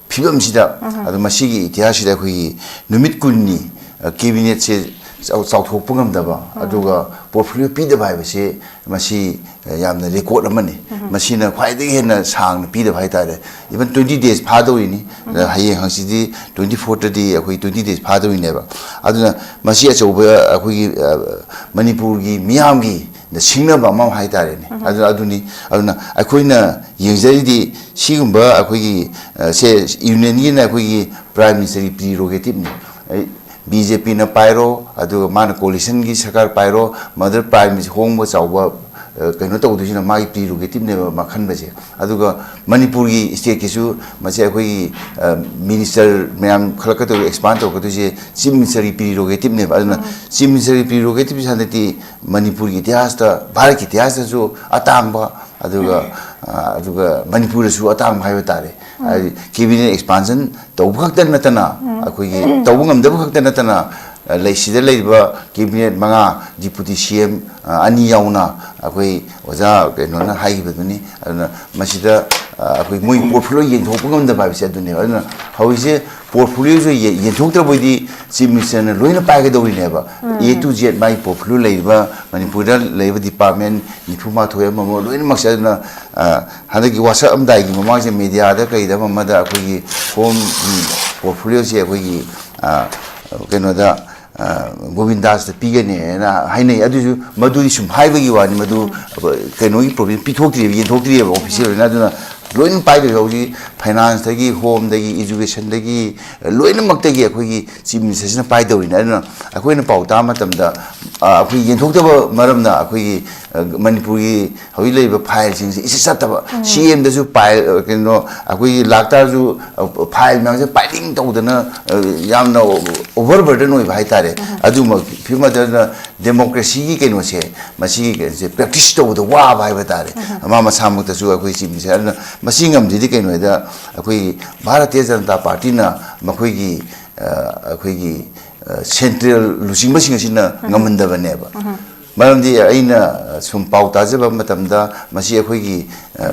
ꯐꯤꯕꯝꯁꯤꯗ, ꯑꯗꯨ ꯃꯁꯤꯒꯤ ꯏꯇꯤꯍꯥꯁꯁꯤꯗ ꯑꯩꯈꯣꯏꯒꯤ ꯅꯨꯃꯤꯠ ꯀꯨꯟꯅꯤ, ꯑ, ꯀꯦꯕꯤꯅꯦꯠꯁꯦ ꯆꯥꯎ-, ꯆꯥꯎꯊꯣꯛꯄ ꯉꯝꯗꯕ, ꯑꯗꯨꯒ ꯄꯣꯔꯠꯐꯣꯂꯤꯌꯣ ꯄꯤꯗꯕ ꯍꯥꯏꯕꯁꯤ ꯃꯁꯤ, ꯑ, ꯌꯥꯝꯅ ꯔꯦꯀꯣꯔꯠ ꯑꯃꯅꯤ꯫ ꯃꯁꯤꯅ ꯈ꯭ꯋꯥꯏꯗꯒꯤ ꯍꯦꯟꯅ ꯁꯥꯡꯅ ꯄꯤꯗꯕ ꯍꯥꯏꯇꯥꯔꯦ꯫ Even twenty days ꯐꯥꯗꯧꯔꯤꯅꯤ꯫ ꯑ, ꯍꯌꯦꯡ ꯍꯪꯆꯤꯠꯇꯤ twenty fourth ꯇꯗꯤ ꯑꯩꯈꯣꯏ twenty days ꯐꯥꯗꯧꯔꯤꯅꯦꯕ꯫ ꯑꯗꯨꯅ ꯃꯁꯤ ꯑꯆꯧꯕ ꯑꯩꯈꯣꯏꯒꯤ, ꯑ, ꯃꯅꯤꯄꯨꯔꯒꯤ ꯃꯤꯌꯥꯝꯒꯤ ꯁꯤꯡꯅꯕ ꯑꯃ ꯍꯥꯏꯇꯥꯔꯦꯅꯦ꯫ ꯑꯗꯨ, ꯑꯗꯨꯅꯤ꯫ ꯑꯗꯨꯅ ꯑꯩꯈꯣꯏꯅ ꯌꯦꯡꯖꯔꯤꯗꯤ ꯁꯤꯒꯨꯝꯕ ꯑꯩꯈꯣꯏꯒꯤ, ꯑ, ꯁꯦ ꯌꯨꯅꯤꯌꯟꯒꯤꯅ ꯑꯩꯈꯣꯏꯒꯤ ꯄ꯭ꯔꯥꯏꯝ ꯃꯤꯅꯤꯁꯇꯔꯒꯤ ꯄ꯭ꯔꯤꯔꯣꯒꯦꯇꯤꯞꯅꯤ꯫ ꯑꯩ, ꯕꯤ ꯖꯦ ꯄꯤꯅ ꯄꯥꯏꯔꯣ, ꯑꯗꯨꯒ ꯃꯥꯅ ꯀꯣꯂꯤꯁꯟꯒꯤ ꯁꯔꯀꯥꯔ ꯄꯥꯏꯔꯣ, ꯃꯗꯔ ꯄ꯭ꯔꯥꯏꯝ ꯃꯤꯅꯤꯁꯇꯔ ꯍꯣꯡꯕ ꯆꯥꯎꯕ, ꯑ, ꯀꯩꯅꯣ ꯇꯧꯗꯣꯏꯁꯤꯅ ꯃꯥꯒꯤ ꯄ꯭ꯔꯤꯔꯣꯒꯦꯇꯤꯞꯅꯦꯕ ꯃꯥ ꯈꯟꯕꯁꯦ꯫ ꯑꯗꯨꯒ ꯃꯅꯤꯄꯨꯔꯒꯤ ꯁ꯭ꯇꯦꯠꯀꯤꯁꯨ ꯃꯁꯤ ꯑꯩꯈꯣꯏꯒꯤ, ꯑ, ꯃꯤꯅꯤꯁꯇꯔ ꯃꯌꯥꯝ ꯈꯜꯂꯛꯀꯗꯧꯔꯤ, ꯑꯦꯛꯁꯄꯥꯟ ꯇꯧꯔꯛꯀꯗꯣꯏꯁꯦ ꯆꯤꯐ ꯃꯤꯅꯤꯁꯇꯔꯒꯤ ꯄ꯭ꯔꯤꯔꯣꯒꯦꯇꯤꯞꯅꯦꯕ꯫ ꯑꯗꯨꯅ ꯆꯤꯐ ꯃꯤꯅꯤꯁꯇꯔꯒꯤ ꯄ꯭ꯔꯤꯔꯣꯒꯦꯇꯤꯞꯁꯦ ꯍꯟꯗꯛꯇꯤ ꯃꯅꯤꯄꯨꯔꯒꯤ ꯏꯇꯤꯍꯥꯁꯇ, ꯚꯥꯔꯠꯀꯤ ꯏꯇꯤꯍꯥꯁꯇꯁꯨ ꯑꯇꯥꯡꯕ, ꯑꯗꯨꯒ, ꯑ, ꯑꯗꯨꯒ ꯃꯅꯤꯄꯨꯔꯗꯁꯨ ꯑꯇꯥꯡꯕ ꯍꯥꯏꯕ ꯇꯥꯔꯦ꯫ ꯍꯥꯏꯗꯤ ꯀꯦꯕꯤꯅꯦꯠ ꯑꯦꯛꯁꯄꯥꯟꯁꯟ ꯇꯧꯕ ꯈꯛꯇ ꯅꯠꯇꯅ, ꯑꯩꯈꯣꯏꯒꯤ ꯇꯧꯕ ꯉꯝꯗꯕ ꯈꯛꯇ ꯅꯠꯇꯅ, ꯑ, ꯂꯩ, ꯁꯤꯗ ꯂꯩꯔꯤꯕ ꯀꯦꯕꯤꯅꯦꯠ ꯃꯉꯥ, ꯗꯤꯄꯨꯇꯤ ꯁꯤ ꯑꯦꯝ, ꯑ, ꯑꯅꯤ ꯌꯥꯎꯅ ꯑꯩꯈꯣꯏ ꯑꯣꯖꯥ ꯀꯩꯅꯣꯅ ꯍꯥꯏꯈꯤꯕꯗꯨꯅꯤ꯫ ꯑꯗꯨꯅ ꯃꯁꯤꯗ, ꯑꯩꯈꯣꯏ ꯃꯣꯏ ꯄꯣꯔꯠꯐꯣꯂꯤꯑꯣ ꯌꯦꯟꯊꯣꯛꯄ ꯉꯝꯗꯕ ꯍꯥꯏꯕꯁꯦ ꯑꯗꯨꯅꯦꯕ꯫ ꯑꯗꯨꯅ ꯍꯧꯖꯤꯛꯁꯦ ꯄꯣꯔꯠꯐꯣꯂꯤꯑꯣꯁꯨ ꯌꯦꯟꯊꯣꯛꯇ꯭ꯔꯕꯗꯤ ꯆꯤꯐ ꯃꯤꯅꯤꯁꯇꯔꯅ ꯂꯣꯏꯅ ꯄꯥꯏꯒꯗꯧꯔꯤꯅꯦꯕ꯫ ꯑꯦ ꯇꯨ ꯖꯦꯠ ꯃꯥꯒꯤ ꯄꯣꯔꯠꯐꯣꯂꯤꯑꯣ ꯂꯩꯔꯤꯕ ꯃꯅꯤꯄꯨꯔꯗ ꯂꯩꯔꯤꯕ ꯗꯤꯄꯥꯔꯠꯃꯦꯟ ꯅꯤꯐꯨ ꯃꯥꯊꯣꯏ ꯑꯃ ꯑꯃ ꯂꯣꯏꯅꯃꯛꯁꯦ꯫ ꯑꯗꯨꯅ ꯍꯟꯗꯛꯀꯤ ꯋꯥꯁꯛꯑꯝꯗꯥꯏꯒꯤ ꯃꯃꯥꯡꯁꯦ ꯃꯦꯗꯤꯌꯥꯗ ꯀꯩꯗ ꯑꯃ ꯑꯃꯗ ꯑꯩꯈꯣꯏꯒꯤ ꯍꯣꯝ ꯄꯣꯔꯠꯐꯣꯂꯤꯑꯣꯁꯦ ꯑꯩꯈꯣꯏꯒꯤ ꯀꯩꯅꯣꯗ ꯒꯣꯕꯤꯟꯗꯥꯁꯇ ꯄꯤꯒꯅꯤ ꯍꯥꯏꯅ ꯍꯥꯏꯅꯩ꯫ ꯑꯗꯨꯁꯨ ꯃꯗꯨꯗꯤ ꯁꯨꯝ ꯍꯥꯏꯕꯒꯤ ꯋꯥꯅꯤ꯫ ꯃꯗꯨ ꯀꯩꯅꯣꯒꯤ ꯄ꯭ꯔꯣꯕ꯭ꯂꯦꯝ ꯄꯤꯊꯣꯛꯇ꯭ꯔꯤꯕ, ꯌꯦꯟꯊꯣꯛꯇ꯭ꯔꯤꯕ ꯑꯣꯐꯤꯁꯤꯌꯦꯜ ꯑꯣꯏꯅ꯫ ꯑꯗꯨꯅ ꯂꯣꯏꯅ ꯄꯥꯏꯗꯣꯏꯕ ꯍꯧꯖꯤꯛ ꯐꯥꯏꯅꯥꯟꯁꯇꯒꯤ, ꯍꯣꯝꯗꯒꯤ, ꯏꯖꯨꯀꯦꯁꯟꯗꯒꯤ, ꯂꯣꯏꯅꯃꯛꯇꯒꯤ ꯑꯩꯈꯣꯏꯒꯤ ꯆꯤꯐ ꯃꯤꯅꯤꯁꯇꯔꯁꯤꯅ ꯄꯥꯏꯗꯧꯔꯤꯅꯦ꯫ ꯑꯗꯨꯅ ꯑꯩꯈꯣꯏꯅ ꯄꯥꯎ ꯇꯥꯕ ꯃꯇꯝꯗ ꯑꯩꯈꯣꯏ ꯌꯦꯟꯊꯣꯛꯇꯕ ꯃꯔꯝꯅ ꯑꯩꯈꯣꯏꯒꯤ ꯃꯅꯤꯄꯨꯔꯒꯤ ꯍꯧꯖꯤꯛ ꯂꯩꯔꯤꯕ ꯐꯥꯏꯜꯁꯤꯡꯁꯦ ꯏꯆꯠ ꯆꯠꯇꯕ꯫ ꯁꯤ ꯑꯦꯝꯗꯁꯨ ꯄꯥꯏ ꯀꯩꯅꯣ ꯑꯩꯈꯣꯏꯒꯤ ꯂꯥꯛꯇꯥꯔꯁꯨ ꯐꯥꯏꯜ ꯃꯌꯥꯝꯁꯦ ꯄꯥꯏꯂꯤꯡ ꯇꯧꯗꯅ ꯌꯥꯝꯅ ꯑꯣꯚꯔ ꯕꯔꯗꯟ ꯑꯣꯏꯕ ꯍꯥꯏꯇꯥꯔꯦ꯫ ꯑꯗꯨꯃꯛ ꯐꯤꯕꯝ ꯑꯗꯨꯅ ꯗꯦꯃꯣꯀ꯭ꯔꯦꯁꯤꯒꯤ ꯀꯩꯅꯣꯁꯦ, ꯃꯁꯤꯒꯤ ꯀꯩꯅꯣꯁꯦ ꯄ꯭ꯔꯦꯛꯇꯤꯁ ꯇꯧꯕꯗ ꯋꯥꯕ ꯍꯥꯏꯕ ꯇꯥꯔꯦ꯫ ꯃꯥ ꯃꯁꯥꯃꯛꯇꯁꯨ ꯑꯩꯈꯣꯏ ꯆꯤꯐ ꯃꯤꯅꯤꯁꯇꯔ ꯑꯗꯨꯅ ꯃꯁꯤ ꯉꯝꯗ꯭ꯔꯤꯗꯤ ꯀꯩꯅꯣ ꯍꯥꯏꯗ ꯑꯩꯈꯣꯏꯒꯤ ꯚꯥꯔꯇꯤꯌ ꯖꯅꯇꯥ ꯄꯥꯔꯇꯤꯅ ꯃꯈꯣꯏꯒꯤ ꯑꯩꯈꯣꯏꯒꯤ ꯁꯦꯟꯇ꯭ꯔꯦꯜ ꯂꯨꯆꯤꯡꯕꯁꯤꯡ ꯑꯁꯤꯅ ꯉꯝꯍꯟꯗꯕꯅꯦꯕ꯫ ꯃꯔꯝꯗꯤ ꯑꯩꯅ ꯁꯨꯝ ꯄꯥꯎ ꯇꯥꯖꯕ ꯃꯇꯝꯗ ꯃꯁꯤ ꯑꯩꯈꯣꯏꯒꯤ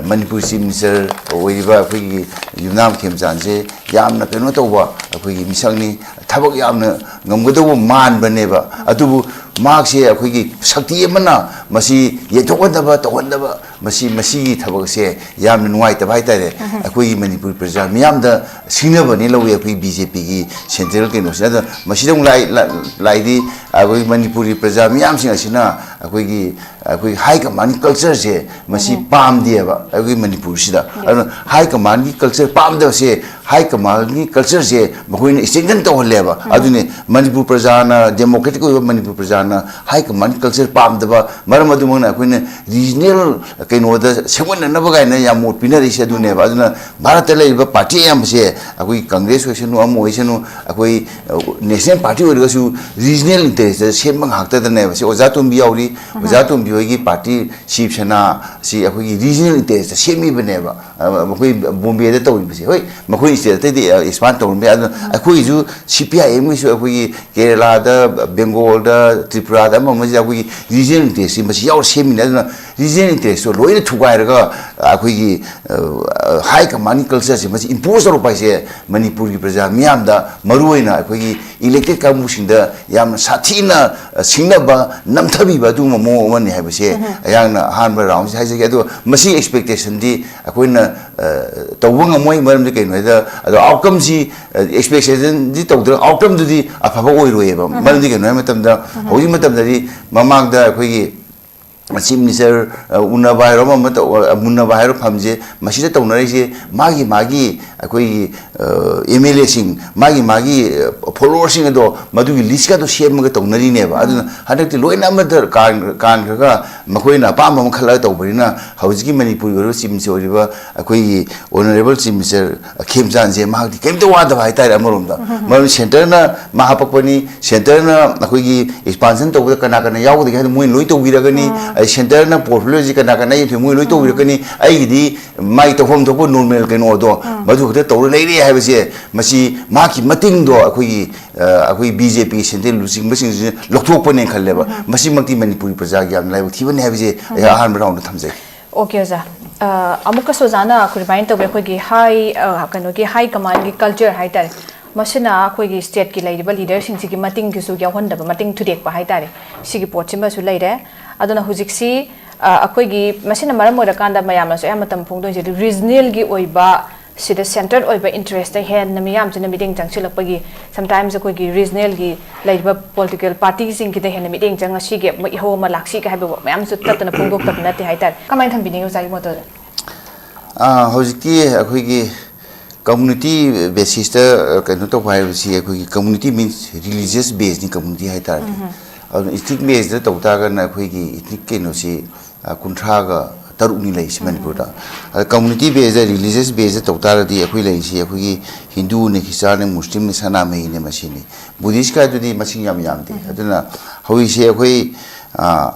ꯃꯅꯤꯄꯨꯔ ꯆꯤꯐ ꯃꯤꯅꯤꯁꯇꯔ ꯑꯣꯏꯔꯤꯕ ꯑꯩꯈꯣꯏꯒꯤ ꯌꯨꯝꯅꯥꯝ ꯈꯦꯝꯆꯥꯟꯁꯦ ꯌꯥꯝꯅ ꯀꯩꯅꯣ ꯇꯧꯕ ꯑꯩꯈꯣꯏꯒꯤ ꯃꯤꯁꯛꯅꯤ, ꯊꯕꯛ ꯌꯥꯝꯅ ꯉꯝꯒꯗꯧꯕ ꯃꯥꯟꯕꯅꯦꯕ꯫ ꯑꯗꯨꯕꯨ ꯃꯍꯥꯛꯁꯦ ꯑꯩꯈꯣꯏꯒꯤ ꯁꯛꯇꯤ ꯑꯃꯅ ꯃꯁꯤ ꯌꯦꯟꯊꯣꯛꯍꯟꯗꯕ, ꯇꯧꯍꯟꯗꯕ, ꯃꯁꯤ, ꯃꯁꯤꯒꯤ ꯊꯕꯛꯁꯦ ꯌꯥꯝꯅ ꯅꯨꯡꯉꯥꯏꯇꯕ ꯍꯥꯏꯇꯥꯔꯦ꯫ ꯑꯩꯈꯣꯏꯒꯤ ꯃꯅꯤꯄꯨꯔ ꯄ꯭ꯔꯖꯥ ꯃꯤꯌꯥꯝꯗ ꯁꯤꯡꯅꯕꯅꯤ ꯂꯧꯏ ꯑꯩꯈꯣꯏ ꯕꯤ ꯖꯦ ꯄꯤꯒꯤ ꯁꯦꯟꯇ꯭ꯔꯦꯜ ꯀꯩꯅꯣꯁꯤꯅ꯫ ꯑꯗꯣ ꯃꯁꯤꯗ ꯑꯃꯨꯛ ꯂꯥꯏ-, ꯂꯥ-, ꯂꯥꯏꯗꯤ ꯑꯩꯈꯣꯏ ꯃꯅꯤꯄꯨꯔꯒꯤ ꯄ꯭ꯔꯖꯥ ꯃꯤꯌꯥꯝꯁꯤꯡ ꯑꯁꯤꯅ ꯑꯩꯈꯣꯏꯒꯤ, ꯑꯩꯈꯣꯏ ꯍꯥꯏ ꯀꯃꯥꯟꯒꯤ ꯀꯜꯆꯔꯁꯦ ꯃꯁꯤ ꯄꯥꯝꯗꯦꯕ ꯑꯩꯈꯣꯏ ꯃꯅꯤꯄꯨꯔꯁꯤꯗ꯫ ꯑꯗꯨꯅ ꯍꯥꯏ ꯀꯃꯥꯟꯒꯤ ꯀꯜꯆꯔ ꯄꯥꯝꯗꯕꯁꯦ, ꯍꯥꯏ ꯀꯃꯥꯟꯒꯤ ꯀꯜꯆꯔꯁꯦ ꯃꯈꯣꯏꯅ ꯏꯁꯇꯦꯟꯗꯟ ꯇꯧꯍꯜꯂꯦꯕ꯫ ꯑꯗꯨꯅꯦ ꯃꯅꯤꯄꯨꯔ ꯄ꯭ꯔꯖꯥꯅ, ꯗꯦꯃꯣꯀ꯭ꯔꯦꯇꯤꯛ ꯑꯣꯏꯕ ꯃꯅꯤꯄꯨꯔ ꯄ꯭ꯔꯖꯥꯅ ꯍꯥꯏ ꯀꯃꯥꯟꯒꯤ ꯀꯜꯆꯔ ꯄꯥꯝꯗꯕ ꯃꯔꯝ ꯑꯗꯨꯃꯛꯅ ꯑꯩꯈꯣꯏꯅ ꯔꯤꯖꯅꯦꯜ ꯀꯩꯅꯣꯗ ꯁꯦꯝꯒꯠꯅꯅꯕ ꯀꯥꯏꯅ ꯌꯥꯝ ꯃꯣꯠ ꯄꯤꯅꯔꯤꯁꯦ ꯑꯗꯨꯅꯦꯕ꯫ ꯑꯗꯨꯅ ꯚꯥꯔꯠꯇ ꯂꯩꯔꯤꯕ ꯄꯥꯔꯇꯤ ꯑꯌꯥꯝꯕꯁꯦ, ꯑꯩꯈꯣꯏ ꯀꯪꯒ꯭ꯔꯦꯁ ꯑꯣꯏꯁꯅꯨ, ꯑꯃ ꯑꯣꯏꯁꯅꯨ, ꯑꯩꯈꯣꯏ, ꯑ, ꯅꯦꯁꯅꯦꯜ ꯄꯥꯔꯇꯤ ꯑꯣꯏꯔꯒꯁꯨ ꯔꯤꯖꯅꯦꯜ ꯏꯟꯇꯔꯦꯁꯇ ꯁꯦꯝꯕ ꯉꯥꯛꯇꯗꯅꯦꯕ꯫ ꯁꯤ ꯑꯣꯖꯥ ꯇꯣꯝꯕꯤ ꯌꯥꯎꯔꯤ, ꯑꯣꯖꯥ ꯇꯣꯝꯕꯤ ꯍꯣꯏꯒꯤ ꯄꯥꯔꯇꯤ ꯁꯤꯕ ꯁꯦꯅꯥ ꯁꯤ ꯑꯩꯈꯣꯏꯒꯤ ꯔꯤꯖꯅꯦꯜ ꯏꯟꯇꯔꯦꯁꯇ ꯁꯦꯝꯃꯤꯕꯅꯦꯕ꯫ ꯑ, ꯃꯈꯣꯏ ꯕꯣꯝꯕꯦꯗ ꯇꯧꯔꯤꯕꯁꯦ, ꯍꯣꯏ, ꯃꯈꯣꯏ ꯁ꯭ꯇꯦꯠ ꯑꯇꯩꯗꯤ, ꯑ, ꯑꯦꯛꯁꯄꯥꯟ ꯇꯧꯔꯝꯕ ꯌꯥꯏ꯫ ꯑꯗꯨꯅ ꯑꯩꯈꯣꯏꯒꯤꯁꯨ ꯁꯤ ꯄꯤ ꯑꯥꯏ ꯑꯦꯝꯒꯤꯁꯨ ꯑꯩꯈꯣꯏꯒꯤ ꯀꯦꯔꯦꯂꯥꯗ, ꯕꯦꯡꯒꯣꯜꯗ, ꯇ꯭ꯔꯤꯄꯨꯔꯥꯗ, ꯑꯃ ꯑꯃꯁꯤꯗ ꯑꯩꯈꯣꯏꯒꯤ ꯔꯤꯖꯅꯦꯜ ꯏꯟꯇꯔꯦꯁꯁꯤ ꯃꯁꯤ ꯌꯥꯎꯔ ꯁꯦꯝꯃꯤꯅꯦ꯫ ꯑꯗꯨꯅ ꯔꯤꯖꯅꯦꯜ ꯏꯟꯇꯔꯦꯁꯇꯣ ꯂꯣꯏꯅ ꯊꯨꯒꯥꯏꯔꯒ ꯑꯩꯈꯣꯏꯒꯤ ꯍꯥꯏ ꯀꯃꯥꯟꯒꯤ ꯀꯜꯆꯔꯁꯦ ꯃꯁꯤ ꯏꯝꯄꯣꯁ ꯇꯧꯔꯛꯄ ꯍꯥꯏꯁꯦ ꯃꯅꯤꯄꯨꯔꯒꯤ ꯄ꯭ꯔꯖꯥ ꯃꯤꯌꯥꯝꯗ, ꯃꯔꯨꯑꯣꯏꯅ ꯑꯩꯈꯣꯏꯒꯤ ꯏꯂꯦꯛꯇꯦꯠ ꯀꯥꯡꯕꯨꯁꯤꯡꯗ ꯌꯥꯝꯅ ꯁꯥꯊꯤꯅ ꯁꯤꯡꯅꯕ ꯅꯝꯊꯕꯤꯕ ꯑꯗꯨꯒꯨꯝꯕ ꯃꯑꯣꯡ ꯑꯃꯅꯤ ꯍꯥꯏꯕꯁꯦ ꯑꯩꯍꯥꯛꯅ ꯑꯍꯥꯟꯕ ꯔꯥꯎꯟꯁꯤꯗ ꯍꯥꯏꯖꯒꯦ꯫ ꯑꯗꯨꯒ ꯃꯁꯤ ꯑꯦꯛꯁꯄꯦꯛꯇꯦꯁꯟꯗꯤ ꯑꯩꯈꯣꯏꯅ ꯇꯧꯕ ꯉꯝꯃꯣꯏ꯫ ꯃꯔꯝꯗꯤ ꯀꯩꯅꯣ ꯍꯥꯏꯗ ꯑꯗꯣ ꯑꯥꯎꯠꯀꯝꯁꯤ ꯑꯦꯛꯁꯄꯦꯛꯇꯦꯁꯟꯗꯤ ꯇꯧꯗ꯭ꯔꯒ ꯑꯥꯎꯠꯀꯝꯗꯨꯗꯤ ꯑꯐꯕ ꯑꯣꯏꯔꯣꯏꯌꯦꯕ꯫ ꯃꯔꯝꯗꯤ ꯀꯩꯅꯣ ꯍꯥꯏꯕ ꯃꯇꯝꯗ ꯍꯧꯖꯤꯛ ꯃꯇꯝꯗꯗꯤ ꯃꯃꯥꯡꯗ ꯑꯩꯈꯣꯏꯒꯤ ꯆꯤꯐ ꯃꯤꯅꯤꯁꯇꯔ ꯎꯅꯕ ꯍꯥꯏꯔꯣ, ꯑꯃ ꯑꯃ ꯇꯧ- ꯑ, ꯃꯨꯟꯅꯕ ꯍꯥꯏꯔꯣ, ꯐꯝꯁꯦ ꯃꯁꯤꯗ ꯇꯧꯅꯔꯤꯁꯦ ꯃꯥꯒꯤ ꯃꯥꯒꯤ ꯑꯩꯈꯣꯏꯒꯤ ꯑꯦꯝ ꯑꯦꯜ ꯑꯦꯁꯤꯡ, ꯃꯥꯒꯤ ꯃꯥꯒꯤ ꯐꯣꯂꯣꯋꯔꯁꯤꯡ ꯑꯗꯣ ꯃꯗꯨꯒꯤ ꯂꯤꯁꯀꯗꯣ ꯁꯦꯝꯃꯒ ꯇꯧꯅꯔꯤꯅꯦꯕ꯫ ꯑꯗꯨꯅ ꯍꯟꯗꯛꯇꯤ ꯂꯣꯏꯅ ꯑꯃꯗ ꯀꯥꯟ- ꯀꯥꯟꯈ꯭ꯔꯒ ꯃꯈꯣꯏꯅ ꯑꯄꯥꯝꯕ ꯑꯃ ꯈꯜꯂꯒ ꯇꯧꯕꯅꯤꯅ ꯍꯧꯖꯤꯛꯀꯤ ꯃꯅꯤꯄꯨꯔꯒꯤ ꯑꯣꯏꯔꯤꯕ ꯆꯤꯐ ꯃꯤꯅꯤꯁꯇꯔ ꯑꯣꯏꯔꯤꯕ ꯑꯩꯈꯣꯏꯒꯤ ꯑꯣꯅꯔꯦꯕꯜ ꯆꯤꯐ ꯃꯤꯅꯤꯁꯇꯔ ꯈꯦꯝꯆꯥꯟꯁꯦ ꯃꯍꯥꯛꯇꯤ ꯀꯩꯝꯇ ꯋꯥꯗꯕ ꯍꯥꯏꯇꯥꯔꯦ ꯑꯃꯔꯣꯝꯗ꯫ ꯃꯔꯝꯗꯤ ꯁꯦꯟꯇꯔꯅ ꯃꯥ ꯍꯥꯄꯛꯄꯅꯤ, ꯁꯦꯟꯇꯔꯅ ꯑꯩꯈꯣꯏꯒꯤ ꯑꯦꯛꯁꯄꯥꯟꯁꯟ ꯇꯧꯕꯗ ꯀꯅꯥ ꯀꯅꯥ ꯌꯥꯎꯒꯗꯒꯦ ꯍꯥꯏꯗꯣ ꯃꯣꯏꯅ ꯂꯣꯏ ꯇꯧꯕꯤꯔꯒꯅꯤ꯫ ꯑꯗꯩ ꯁꯦꯟꯇꯔꯅ ꯄꯣꯔꯠꯐꯣꯂꯤꯑꯣꯁꯤ ꯀꯅꯥ ꯀꯅꯥ ꯌꯦꯟꯊꯣꯛꯏ ꯃꯣꯏ ꯂꯣꯏ ꯇꯧꯕꯤꯔꯛꯀꯅꯤ꯫ ꯑꯩꯒꯤꯗꯤ ꯃꯥꯒꯤ ꯇꯧꯐꯝ ꯊꯣꯛꯄ ꯅꯣꯔꯃꯦꯜ ꯀꯩꯅꯣꯗꯣ ꯃꯗꯨ ꯈꯛꯇ ꯇꯧꯔ ꯂꯩꯔꯦ ꯍꯥꯏꯕꯁꯦ, ꯃꯁꯤ ꯃꯍꯥꯛꯀꯤ ꯃꯇꯤꯡꯗꯣ ꯑꯩꯈꯣꯏꯒꯤ ꯑ, ꯑꯩꯈꯣꯏ ꯕꯤ ꯖꯦ ꯄꯤ ꯁꯦꯟꯇ꯭ꯔꯦꯜ ꯂꯨꯆꯤꯡꯕꯁꯤꯡꯁꯤꯅ ꯂꯧꯊꯣꯛꯄꯅꯦꯅ ꯈꯜꯂꯦꯕ꯫ ꯃꯁꯤꯃꯛꯇꯤ ꯃꯅꯤꯄꯨꯔꯒꯤ ꯄ꯭ꯔꯖꯥꯒꯤ ꯌꯥꯝꯅ ꯂꯥꯏꯕꯛ ꯊꯤꯕꯅꯤ ꯍꯥꯏꯕꯁꯦ ꯑꯩ ꯑꯍꯥꯟꯕ ꯔꯥꯎꯟꯗ ꯊꯝꯖꯒꯦ꯫ ꯑꯣꯀꯦ ꯑꯣꯖꯥ꯫ ꯑ, ꯑꯃꯨꯛꯀꯁꯨ ꯑꯣꯖꯥꯅ ꯑꯩꯈꯣꯏ ꯔꯤꯃꯥꯏꯟ ꯇꯧꯕꯤꯔꯦ, ꯑꯩꯈꯣꯏꯒꯤ ꯍꯥꯏ, ꯑ, ꯀꯩꯅꯣꯒꯤ ꯍꯥꯏ ꯀꯃꯥꯟꯒꯤ ꯀꯜꯆꯔ ꯍꯥꯏꯇꯥꯔꯦ, ꯃꯁꯤꯅ ꯑꯩꯈꯣꯏꯒꯤ ꯁ꯭ꯇꯦꯠꯀꯤ ꯂꯩꯔꯤꯕ ꯂꯤꯗꯔꯁꯤꯡꯁꯤꯒꯤ ꯃꯇꯤꯡꯒꯤꯁꯨ ꯌꯥꯎꯍꯟꯗꯕ, ꯃꯇꯤꯡ ꯊꯨꯗꯦꯛꯄ ꯍꯥꯏꯇꯥꯔꯦ, ꯁꯤꯒꯤ ꯄꯣꯠꯁꯤꯃꯁꯨ ꯂꯩꯔꯦ꯫ ꯑꯗꯨꯅ ꯍꯧꯖꯤꯛꯁꯤ, ꯑ, ꯑꯩꯈꯣꯏꯒꯤ ꯃꯁꯤꯅ ꯃꯔꯝ ꯑꯣꯏꯔꯀꯥꯟꯗ ꯃꯌꯥꯝꯅꯁꯨ ꯑꯌꯥꯝꯕ ꯃꯇꯝ ꯐꯣꯡꯗꯣꯏꯁꯦ ꯔꯤꯖꯅꯦꯜꯒꯤ ꯑꯣꯏꯕ ꯁꯤꯗ ꯁꯦꯟꯇꯔ ꯑꯣꯏꯕ ꯏꯟꯇꯔꯦꯁꯇ ꯍꯦꯟꯅ ꯃꯤꯌꯥꯝꯁꯤꯅ ꯃꯤꯠꯌꯦꯡ ꯆꯪꯁꯤꯜꯂꯛꯄꯒꯤ, ꯁꯝꯇꯥꯏꯝꯁ ꯑꯩꯈꯣꯏꯒꯤ ꯔꯤꯖꯅꯦꯜꯒꯤ ꯂꯩꯔꯤꯕ ꯄꯣꯂꯤꯇꯤꯀꯦꯜ ꯄꯥꯔꯇꯤꯁꯤꯡꯒꯤꯗ ꯍꯦꯟꯅ ꯃꯤꯠꯌꯦꯡ ꯆꯪꯉ ꯁꯤꯒꯤ ꯑꯃ ꯏꯍꯧ ꯑꯃ ꯂꯥꯛꯁꯤꯒ ꯍꯥꯏꯕ ꯃꯌꯥꯝꯁꯨ ꯇꯠꯇꯅ ꯐꯣꯡꯗꯣꯛꯇꯕ ꯅꯠꯇꯦ ꯍꯥꯏꯇꯥꯔꯦ꯫ ꯀꯃꯥꯏꯅ ꯊꯝꯕꯤꯅꯤꯡꯉꯤ ꯑꯣꯖꯥꯒꯤ ꯃꯣꯠꯇꯨꯗ? ꯑꯥ, ꯍꯧꯖꯤꯛꯇꯤ ꯑꯩꯈꯣꯏꯒꯤ ꯀꯝꯃꯨꯅꯤꯇꯤ ꯕꯦꯁꯤꯁꯇ, ꯑ, ꯀꯩꯅꯣ ꯇꯧꯕ ꯍꯥꯏꯕꯁꯤ ꯑꯩꯈꯣꯏꯒꯤ ꯀꯝꯃꯨꯅꯤꯇꯤ ꯃꯤꯟꯁ ꯔꯤꯂꯤꯖꯤꯌꯁ ꯕꯦꯁꯅꯤ ꯀꯝꯃꯨꯅꯤꯇꯤ ꯍꯥꯏꯇꯥꯔꯗꯤ꯫ ꯑꯗꯨꯅ ꯏꯊꯅꯤꯛ ꯕꯦꯁꯇ ꯇꯧ ꯇꯥꯔꯒꯅ ꯑꯩꯈꯣꯏꯒꯤ ꯏꯊꯅꯤꯛ ꯀꯩꯅꯣꯁꯤ, ꯑ, ꯀꯨꯟꯊ꯭ꯔꯥꯒ ꯇꯔꯨꯛꯅꯤ ꯂꯩꯔꯤꯁꯤ ꯃꯅꯤꯄꯨꯔꯗ꯫ ꯑꯗ ꯀꯝꯃꯨꯅꯤꯇꯤ ꯕꯦꯁꯇ, ꯔꯤꯂꯤꯖꯤꯌꯁ ꯕꯦꯁꯇ ꯇꯧ ꯇꯥꯔꯒꯗꯤ ꯑꯩꯈꯣꯏ ꯂꯩꯔꯤꯁꯤ ꯑꯩꯈꯣꯏꯒꯤ ꯍꯤꯟꯗꯨꯅꯦ, ꯈ꯭ꯔꯤꯁꯇꯥꯟꯅꯦ, ꯃꯨꯁꯂꯤꯝꯅꯦ, ꯁꯅꯥꯃꯍꯤꯅꯦ, ꯃꯁꯤꯅꯤ꯫ ꯕꯨꯙꯤꯁꯀ ꯑꯗꯨꯗꯤ ꯃꯁꯤꯡ ꯌꯥꯝ ꯌꯥꯝꯗꯦ꯫ ꯑꯗꯨꯅ ꯍꯧꯖꯤꯛꯁꯦ ꯑꯩꯈꯣꯏ, ꯑ,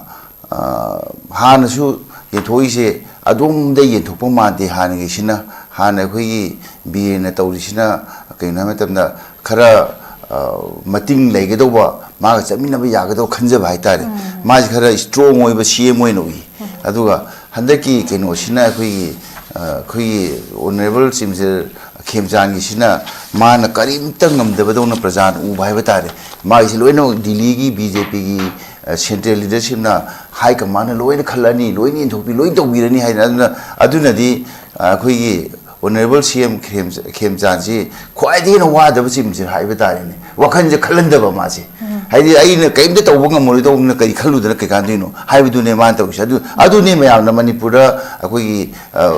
ꯑ, ꯍꯥꯟꯅꯁꯨ ꯌꯦꯟꯊꯣꯛꯏꯁꯦ ꯑꯗꯣꯝꯗ ꯌꯦꯟꯊꯣꯛꯄ ꯃꯥꯟꯗꯦ꯫ ꯍꯥꯟꯅꯒꯤꯁꯤꯅ, ꯍꯥꯟꯅ ꯑꯩꯈꯣꯏꯒꯤ ꯕꯤꯔꯦꯟꯅ ꯇꯧꯔꯤꯁꯤꯅ ꯀꯩꯅꯣ ꯍꯥꯏꯕ ꯃꯇꯝꯗ ꯈꯔ, ꯃꯇꯤꯡ ꯂꯩꯒꯗꯧꯕ, ꯃꯥꯒ ꯆꯠꯃꯤꯟꯅꯕ ꯌꯥꯒꯗꯧꯕ ꯈꯟꯖꯕ ꯍꯥꯏꯇꯥꯔꯦ꯫ ꯃꯥꯁꯤ ꯈꯔ ꯏꯁꯇ꯭ꯔꯣꯡ ꯑꯣꯏꯕ ꯁꯤ ꯑꯦꯝ ꯑꯣꯏꯅ ꯎꯏ꯫ ꯑꯗꯨꯒ ꯍꯟꯗꯛꯀꯤ ꯀꯩꯅꯣꯁꯤꯅ ꯑꯩꯈꯣꯏꯒꯤ, ꯑ, ꯑꯩꯈꯣꯏꯒꯤ ꯑꯣꯅꯔꯦꯕꯜ ꯆꯤꯞ ꯃꯤꯅꯤꯁꯇꯔ ꯈꯦꯝꯆꯥꯟꯒꯤꯁꯤꯅ ꯃꯥꯅ ꯀꯔꯤꯝꯇ ꯉꯝꯗꯕꯗꯧꯅ ꯄ꯭ꯔꯖꯥꯅ ꯎꯕ ꯍꯥꯏꯕ ꯇꯥꯔꯦ꯫ ꯃꯥꯒꯤꯁꯤ ꯂꯣꯏꯅꯃꯛ ꯗꯤꯜꯂꯤꯒꯤ ꯕꯤ ꯖꯦ ꯄꯤꯒꯤ, ꯑ, ꯁꯦꯟꯇ꯭ꯔꯦꯜ ꯂꯤꯗꯔꯁꯤꯞꯅ, ꯍꯥꯏ ꯀꯃꯥꯟꯅ ꯂꯣꯏꯅ ꯈꯜꯂꯅꯤ, ꯂꯣꯏꯅ ꯌꯦꯟꯊꯣꯛꯄꯤ, ꯂꯣꯏꯅ ꯇꯧꯕꯤꯔꯅꯤ ꯍꯥꯏꯅ꯫ ꯑꯗꯨꯅ, ꯑꯗꯨꯅꯗꯤ, ꯑ, ꯑꯩꯈꯣꯏꯒꯤ ꯑꯣꯅꯔꯦꯕꯜ ꯁꯤ ꯑꯦꯝ ꯈꯦꯝ-, ꯈꯦꯝꯆꯥꯟꯁꯤ ꯈ꯭ꯋꯥꯏꯗꯒꯤ ꯍꯦꯟꯅ ꯋꯥꯗꯕ ꯆꯤꯞ ꯃꯤꯅꯤꯁꯇꯔ ꯍꯥꯏꯕ ꯇꯥꯔꯦꯅꯦ꯫ ꯋꯥꯈꯜꯁꯦ ꯈꯜꯍꯟꯗꯕ ꯃꯥꯁꯦ꯫ ꯍꯥꯏꯗꯤ, ꯑꯩꯅ ꯀꯔꯤꯝꯇ ꯇꯧꯕ ꯉꯝꯃꯔꯣꯏꯗꯧꯕꯅ ꯀꯔꯤ ꯈꯜꯂꯨꯗꯅ ꯀꯩ ꯀꯥꯟꯗꯣꯏꯅꯣ ꯍꯥꯏꯕꯗꯨꯅꯦ ꯃꯥꯅ ꯇꯧꯔꯤꯁꯦ꯫ ꯑꯗꯨ, ꯑꯗꯨꯅꯦ ꯃꯌꯥꯝꯅ ꯃꯅꯤꯄꯨꯔꯗ ꯑꯩꯈꯣꯏꯒꯤ, ꯑ,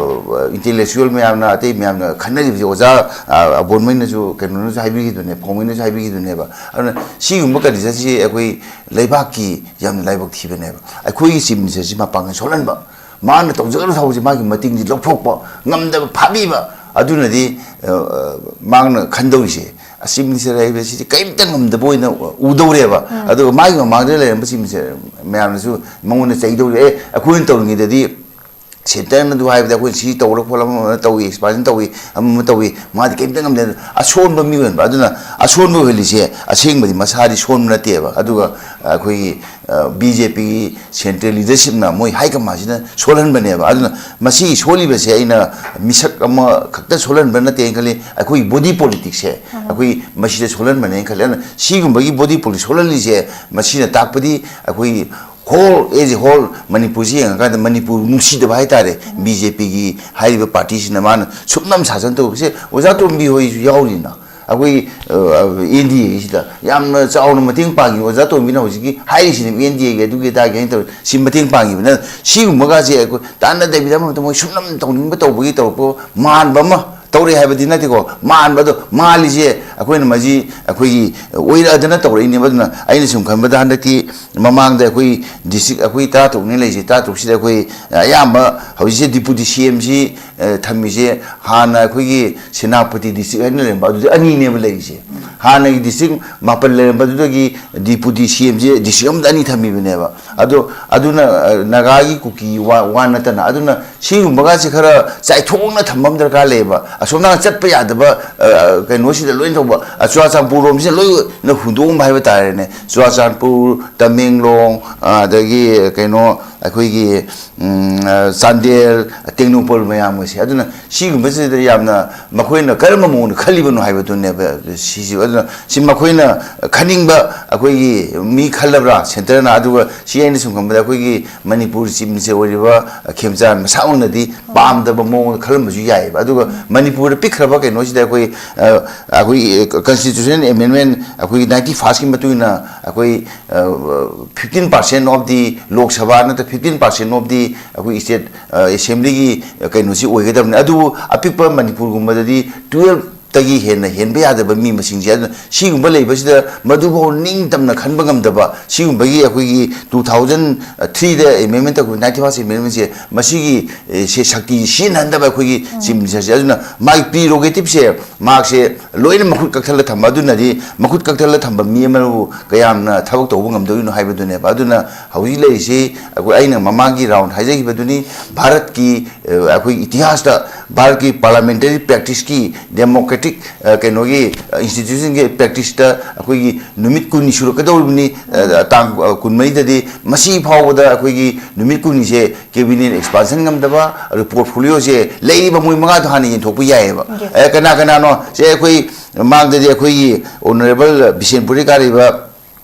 ꯏꯟꯇꯦꯂꯦꯛꯆꯨꯋꯦꯜ ꯃꯌꯥꯝꯅ, ꯑꯇꯩ ꯃꯌꯥꯝꯅ ꯈꯟꯅꯔꯤꯕꯁꯦ꯫ ꯑꯣꯖꯥ, ꯑ, ꯑꯕꯣꯟꯃꯩꯅꯁꯨ, ꯀꯩꯅꯣꯅꯁꯨ ꯍꯥꯏꯕꯤꯈꯤꯗꯨꯅꯦ, ꯐꯧꯃꯩꯅꯁꯨ ꯍꯥꯏꯕꯤꯈꯤꯗꯨꯅꯦꯕ꯫ ꯑꯗꯨꯅ ꯁꯤꯒꯨꯝꯕ ꯀꯟꯗꯤꯁꯟꯁꯤ ꯑꯩꯈꯣꯏ ꯂꯩꯕꯥꯛꯀꯤ ꯌꯥꯝꯅ ꯂꯥꯏꯕꯛ ꯊꯤꯕꯅꯦꯕ꯫ ꯑꯩꯈꯣꯏꯒꯤ ꯆꯤꯞ ꯃꯤꯅꯤꯁꯇꯔꯁꯤ ꯃꯄꯥꯡꯒꯜ ꯁꯣꯜꯍꯟꯕ, ꯃꯥꯅ ꯇꯧꯖꯒꯗꯕ ꯊꯕꯛꯁꯦ ꯃꯥꯒꯤ ꯃꯇꯤꯡꯁꯤ ꯂꯧꯊꯣꯛꯄ ꯉꯝꯗꯕ, ꯐꯥꯕꯤꯕ꯫ ꯑꯗꯨꯅꯗꯤ, ꯑ, ꯑ, ꯃꯥꯅ ꯈꯟꯗꯧꯔꯤꯁꯦ, ꯑꯁ, ꯆꯤꯞ ꯃꯤꯅꯤꯁꯇꯔ ꯍꯥꯏꯕꯁꯤꯗꯤ ꯀꯔꯤꯝꯇ ꯉꯝꯗꯕ ꯑꯣꯏꯅ ꯎꯗꯧꯔꯦꯕ꯫ ꯑꯗꯨꯒ ꯃꯥꯒꯤ ꯃꯃꯥꯡꯗ ꯂꯩꯔꯝꯕ ꯆꯤꯞ ꯃꯤꯅꯤꯁꯇꯔ ꯃꯌꯥꯝꯅꯁꯨ ꯃꯉꯣꯟꯗ ꯆꯩꯗꯧꯔꯦ꯫ "ꯑꯦ, ꯑꯩꯈꯣꯏꯅ ꯇꯧꯔꯤꯉꯩꯗꯗꯤ ꯁꯦꯟꯇꯔꯅ ꯑꯗꯨ ꯍꯥꯏꯕꯗ ꯑꯩꯈꯣꯏꯅ ꯁꯤ ꯇꯧꯔ ꯈꯣꯠꯂ ꯑꯃ ꯑꯃ ꯇꯧꯏ, ꯑꯦꯛꯁꯄꯥꯟꯁꯟ ꯇꯧꯏ, ꯑꯃ ꯑꯃ ꯇꯧꯏ, ꯃꯥꯗꯤ ꯀꯔꯤꯝꯇ ꯉꯝꯗꯦ", ꯑꯁꯣꯟꯕ ꯃꯤ ꯑꯣꯏꯍꯟꯕ꯫ ꯑꯗꯨꯅ ꯑꯁꯣꯟꯕ ꯑꯣꯏꯍꯜꯂꯤꯁꯦ ꯑꯁꯦꯡꯕꯗꯤ ꯃꯁꯥꯗꯤ ꯁꯣꯟꯕ ꯅꯠꯇꯦꯕ꯫ ꯑꯗꯨꯒ ꯑꯩꯈꯣꯏꯒꯤ, ꯑ, ꯕꯤ ꯖꯦ ꯄꯤꯒꯤ ꯁꯦꯟꯇ꯭ꯔꯦꯜ ꯂꯤꯗꯔꯁꯤꯞꯅ, ꯃꯣꯏ ꯍꯥꯏ ꯀꯃꯥꯟꯁꯤꯅ ꯁꯣꯜꯍꯟꯕꯅꯦꯕ꯫ ꯑꯗꯨꯅ ꯃꯁꯤꯒꯤ ꯁꯣꯜꯂꯤꯕꯁꯦ ꯑꯩꯅ ꯃꯤꯁꯛ ꯑꯃꯈꯛꯇ ꯁꯣꯜꯍꯟꯕ ꯅꯠꯇꯦꯅ ꯈꯜꯂꯤ, ꯑꯩꯈꯣꯏꯒꯤ ꯕꯣꯗꯤ ꯄꯣꯂꯤꯇꯤꯛꯁꯁꯦ ꯑꯩꯈꯣꯏ ꯃꯁꯤꯗ ꯁꯣꯜꯍꯟꯕꯅꯦꯅ ꯈꯜꯂꯤ꯫ ꯑꯗꯨꯅ ꯁꯤꯒꯨꯝꯕꯒꯤ ꯕꯣꯗꯤ ꯄꯣꯂꯤꯇꯤꯛꯁ ꯁꯣꯜꯍꯜꯂꯤꯁꯦ, ꯃꯁꯤꯅ ꯇꯥꯛꯄꯗꯤ ꯑꯩꯈꯣꯏꯒꯤ ꯍꯣꯜ ꯑꯦꯖ ꯑꯦ ꯍꯣꯜ ꯃꯅꯤꯄꯨꯔꯁꯤ ꯌꯦꯡꯉꯀꯥꯟꯗ ꯃꯅꯤꯄꯨꯔ ꯅꯨꯡꯁꯤꯗꯕ ꯍꯥꯏꯇꯥꯔꯦ꯫ ꯕꯤ ꯖꯦ ꯄꯤꯒꯤ ꯍꯥꯏꯔꯤꯕ ꯄꯥꯔꯇꯤꯁꯤꯅ ꯃꯥꯅ ꯁꯨꯞꯅꯝ ꯁꯥꯁꯟ ꯇꯧꯕꯁꯦ꯫ ꯑꯣꯖꯥ ꯇꯣꯝꯕꯤ ꯍꯣꯏꯁꯨ ꯌꯥꯎꯔꯤꯅ ꯑꯩꯈꯣꯏ, ꯑ, ꯑꯦꯟ ꯗꯤ ꯑꯦꯒꯤꯁꯤꯗ ꯌꯥꯝꯅ ꯆꯥꯎꯅ ꯃꯇꯦꯡ ꯄꯥꯡꯉꯤ꯫ ꯑꯣꯖꯥ ꯇꯣꯝꯕꯤꯅ ꯍꯧꯖꯤꯛꯀꯤ ꯍꯥꯏꯔꯤꯁꯤꯅꯦ, "ꯑꯦꯟ ꯗꯤ ꯑꯦꯒꯤ ꯑꯗꯨꯒꯤ ꯑꯗꯥꯒꯤ" ꯍꯥꯏꯅ ꯇꯧꯔꯤ꯫ ꯁꯤ ꯃꯇꯦꯡ ꯄꯥꯡꯉꯤꯕꯅ ꯁꯤꯒꯨꯝꯕꯒꯁꯦ ꯑꯩꯈꯣꯏ ꯇꯥꯟꯅꯗꯕꯤꯗ ꯑꯃ ꯃꯣꯏ ꯁꯨꯞꯅꯝ ꯇꯧꯅꯤꯡꯕ ꯇꯧꯕꯒꯤ ꯇꯧꯔꯛꯄ ꯃꯥꯟꯕ ꯑꯃ ꯇꯧꯔꯦ ꯍꯥꯏꯕꯗꯤ ꯅꯠꯇꯦꯀꯣ꯫ ꯃꯥꯟꯕꯗꯣ, ꯃꯥꯜꯂꯤꯁꯦ ꯑꯩꯈꯣꯏꯅ ꯃꯁꯤ ꯑꯩꯈꯣꯏꯒꯤ ꯑꯣꯏꯔꯛꯑꯗꯅ ꯇꯧꯔꯛꯏꯅꯦꯕ꯫ ꯑꯗꯨꯅ ꯑꯩꯅ ꯁꯨꯝ ꯈꯟꯕꯗ ꯍꯟꯗꯛꯇꯤ ꯃꯃꯥꯡꯗ ꯑꯩꯈꯣꯏ ꯗꯤꯁꯇ꯭ꯔꯤꯛ ꯑꯩꯈꯣꯏ ꯇꯔꯥꯇꯔꯨꯛꯅꯤ ꯂꯩꯔꯤꯁꯦ, ꯇꯔꯥꯇꯔꯨꯛꯁꯤꯗ ꯑꯩꯈꯣꯏ ꯑꯌꯥꯝꯕ ꯍꯧꯖꯤꯛꯁꯦ ꯗꯤꯄꯨꯇꯤ ꯁꯤ ꯑꯦꯝꯁꯤ, ꯑ, ꯊꯝꯃꯤꯁꯦ ꯍꯥꯟꯅ ꯑꯩꯈꯣꯏꯒꯤ ꯁꯦꯅꯥꯄꯇꯤ ꯗꯤꯁꯇ꯭ꯔꯤꯛ ꯍꯥꯏꯅ ꯂꯩꯔꯝꯕ, ꯑꯗꯨꯗꯤ ꯑꯅꯤꯅꯦꯕ ꯂꯩꯔꯤꯁꯦ꯫ ꯍꯥꯟꯅꯒꯤ ꯗꯤꯁꯇ꯭ꯔꯤꯛ ꯃꯥꯄꯟ ꯂꯩꯔꯝꯕꯗꯨꯗꯒꯤ ꯗꯤꯄꯨꯇꯤ ꯁꯤ ꯑꯦꯝꯁꯦ ꯗꯤꯁꯇ꯭ꯔꯤꯛ ꯑꯃꯗ ꯑꯅꯤ ꯊꯝꯃꯤꯕꯅꯦꯕ꯫ ꯑꯗꯣ ꯑꯗꯨꯅ, ꯑ, ꯅꯥꯒꯥꯒꯤ ꯀꯨꯀꯤ ꯋꯥ, ꯋꯥ ꯅꯠꯇꯅ, ꯑꯗꯨꯅ ꯁꯤꯒꯨꯝꯕꯒꯁꯦ ꯈꯔ ꯆꯥꯏꯊꯣꯛꯅ ꯊꯝꯕ ꯑꯃ ꯗꯔꯀꯥꯔ ꯂꯩꯌꯦꯕ꯫ ꯑꯁꯣꯝ ꯅꯥꯀꯟ ꯆꯠꯄ ꯌꯥꯗꯕ, ꯑ, ꯀꯩꯅꯣꯁꯤꯗ ꯂꯣꯏꯅ ꯇꯧ-, ꯆꯨꯔꯥꯆꯥꯟꯄꯨꯔ ꯔꯣꯝꯁꯤꯅ ꯂꯣꯏꯅ ꯍꯨꯟꯗꯣꯛꯑꯝꯕ ꯍꯥꯏꯕ ꯇꯥꯔꯦꯅꯦ꯫ ꯆꯨꯔꯥꯆꯥꯟꯄꯨꯔ, ꯇꯃꯦꯡꯂꯣꯡ, ꯑꯗꯒꯤ ꯀꯩꯅꯣ, ꯑꯩꯈꯣꯏꯒꯤ ꯎꯝ, ꯆꯥꯟꯗꯦꯜ, ꯇꯦꯡꯅꯧꯄꯜ ꯃꯌꯥꯝ ꯑꯁꯦ꯫ ꯑꯗꯨꯅ ꯁꯤꯒꯨꯝꯕꯁꯤꯗ ꯌꯥꯝꯅ ꯃꯈꯣꯏꯅ ꯀꯔꯝꯕ ꯃꯑꯣꯡꯗ ꯈꯜꯂꯤꯕꯅꯣ ꯍꯥꯏꯕꯗꯨꯅꯦꯕ ꯁꯤꯁꯨ꯫ ꯑꯗꯨꯅ ꯁꯤ ꯃꯈꯣꯏꯅ ꯈꯟꯅꯤꯡꯕ ꯑꯩꯈꯣꯏꯒꯤ ꯃꯤ ꯈꯜꯂꯕ꯭ꯔꯥ ꯁꯦꯟꯇꯔꯅ? ꯑꯗꯨꯒ ꯁꯤ ꯑꯩꯅ ꯁꯨꯝ ꯈꯟꯕꯗ ꯑꯩꯈꯣꯏꯒꯤ ꯃꯅꯤꯄꯨꯔ ꯆꯤꯞ ꯃꯤꯅꯤꯁꯇꯔ ꯑꯣꯏꯔꯤꯕ ꯈꯦꯝꯆꯥꯟ ꯃꯁꯥꯃꯛꯅꯗꯤ ꯄꯥꯝꯗꯕ ꯃꯑꯣꯡꯗ ꯈꯜꯂꯝꯕꯁꯨ ꯌꯥꯏꯑꯕ꯫ ꯑꯗꯨꯒ ꯃꯅꯤꯄꯨꯔꯗ ꯄꯤꯛꯈ꯭ꯔꯕ ꯀꯩꯅꯣꯁꯤꯗ ꯑꯩꯈꯣꯏ, ꯑ, ꯑꯩꯈꯣꯏ constitutional amendment ꯑꯩꯈꯣꯏꯒꯤ ninety first ꯀꯤ ꯃꯇꯨꯡ ꯏꯟꯅ ꯑꯩꯈꯣꯏ, ꯑ, fifteen percent of the Lok Sabha ꯅꯠꯇ꯭ꯔ fifteen percent of the ꯑꯩꯈꯣꯏ state, ꯑ, assembly ꯒꯤ ꯀꯩꯅꯣꯁꯤ ꯑꯣꯏꯒꯗꯕꯅꯤ꯫ ꯑꯗꯨꯕꯨ ꯑꯄꯤꯛꯄ ꯃꯅꯤꯄꯨꯔꯒꯨꯝꯕꯗꯗꯤ twelve ꯇꯒꯤ ꯍꯦꯟꯅ ꯍꯦꯟꯕ ꯌꯥꯗꯕ ꯃꯤ ꯃꯁꯤꯡꯁꯦ꯫ ꯑꯗꯨꯅ ꯁꯤꯒꯨꯝꯕ ꯂꯩꯕꯁꯤꯗ ꯃꯗꯨꯐꯥꯎ ꯅꯤꯡꯇꯝꯅ ꯈꯟꯕ ꯉꯝꯗꯕ ꯁꯤꯒꯨꯝꯕꯒꯤ ꯑꯩꯈꯣꯏꯒꯤ two thousand three ꯗ amendment ꯇꯧꯈꯤꯕ ninety first amendment ꯁꯦ, ꯃꯁꯤꯒꯤ, ꯑꯦ, ꯁꯦ ꯁꯛꯇꯤ ꯁꯤꯖꯤꯟꯅꯍꯟꯗꯕ ꯑꯩꯈꯣꯏꯒꯤ ꯆꯤꯞ ꯃꯤꯅꯤꯁꯇꯔꯁꯦ꯫ ꯑꯗꯨꯅ ꯃꯥꯒꯤ prerogative ꯁꯦ ꯃꯍꯥꯛꯁꯦ ꯂꯣꯏꯅ ꯃꯈꯨꯠ ꯀꯛꯊꯠꯂ ꯊꯝꯕ꯫ ꯑꯗꯨꯅꯗꯤ ꯃꯈꯨꯠ ꯀꯛꯊꯠꯂ ꯊꯝꯕ ꯃꯤ ꯑꯃꯕꯨ ꯀꯌꯥꯝꯅ ꯊꯕꯛ ꯇꯧꯕ ꯉꯝꯗꯣꯏꯅꯣ ꯍꯥꯏꯕꯗꯨꯅꯦꯕ꯫ ꯑꯗꯨꯅ ꯍꯧꯖꯤꯛ ꯂꯩꯔꯤꯁꯤ ꯑꯩꯈꯣꯏ, ꯑꯩꯅ ꯃꯃꯥꯡꯒꯤ round ꯍꯥꯏꯖꯈꯤꯕꯗꯨꯅꯤ, ꯚꯥꯔꯠꯀꯤ, ꯑ, ꯑꯩꯈꯣꯏ ꯏꯇꯤꯍꯥꯁꯇ ꯚꯥꯔꯠꯀꯤ parliamentary practice ꯀꯤ democratic, ꯑ, ꯀꯩꯅꯣꯒꯤ, ꯑ, institution ꯒꯤ practice ꯇ ꯑꯩꯈꯣꯏꯒꯤ ꯅꯨꯃꯤꯠ ꯀꯨꯟꯅꯤ ꯁꯨꯔꯛꯀꯗꯧꯔꯤꯕꯅꯤ, ꯑ, ꯇꯥꯡ, ꯑ, ꯀꯨꯟꯃꯔꯤꯗꯗꯤ꯫ ꯃꯁꯤ ꯐꯥꯎꯕꯗ ꯑꯩꯈꯣꯏꯒꯤ ꯅꯨꯃꯤꯠ ꯀꯨꯟꯅꯤꯁꯦ cabinet expansion ꯉꯝꯗꯕ, ꯑꯗꯨ portfolio ꯁꯦ ꯂꯩꯔꯤꯕ ꯃꯣꯏ ꯃꯉꯥꯗꯣ ꯍꯥꯟꯅ ꯌꯦꯟꯊꯣꯛꯄ ꯌꯥꯏꯑꯕ꯫ Yes. ꯑꯦ, ꯀꯅꯥ ꯀꯅꯥꯅꯣ? ꯁꯦ ꯑꯩꯈꯣꯏ ꯃꯃꯥꯡꯗꯗꯤ ꯑꯩꯈꯣꯏꯒꯤ honourable ꯕꯤꯁꯦꯟꯄꯨꯔꯗꯒꯤ ꯀꯥꯔꯤꯕ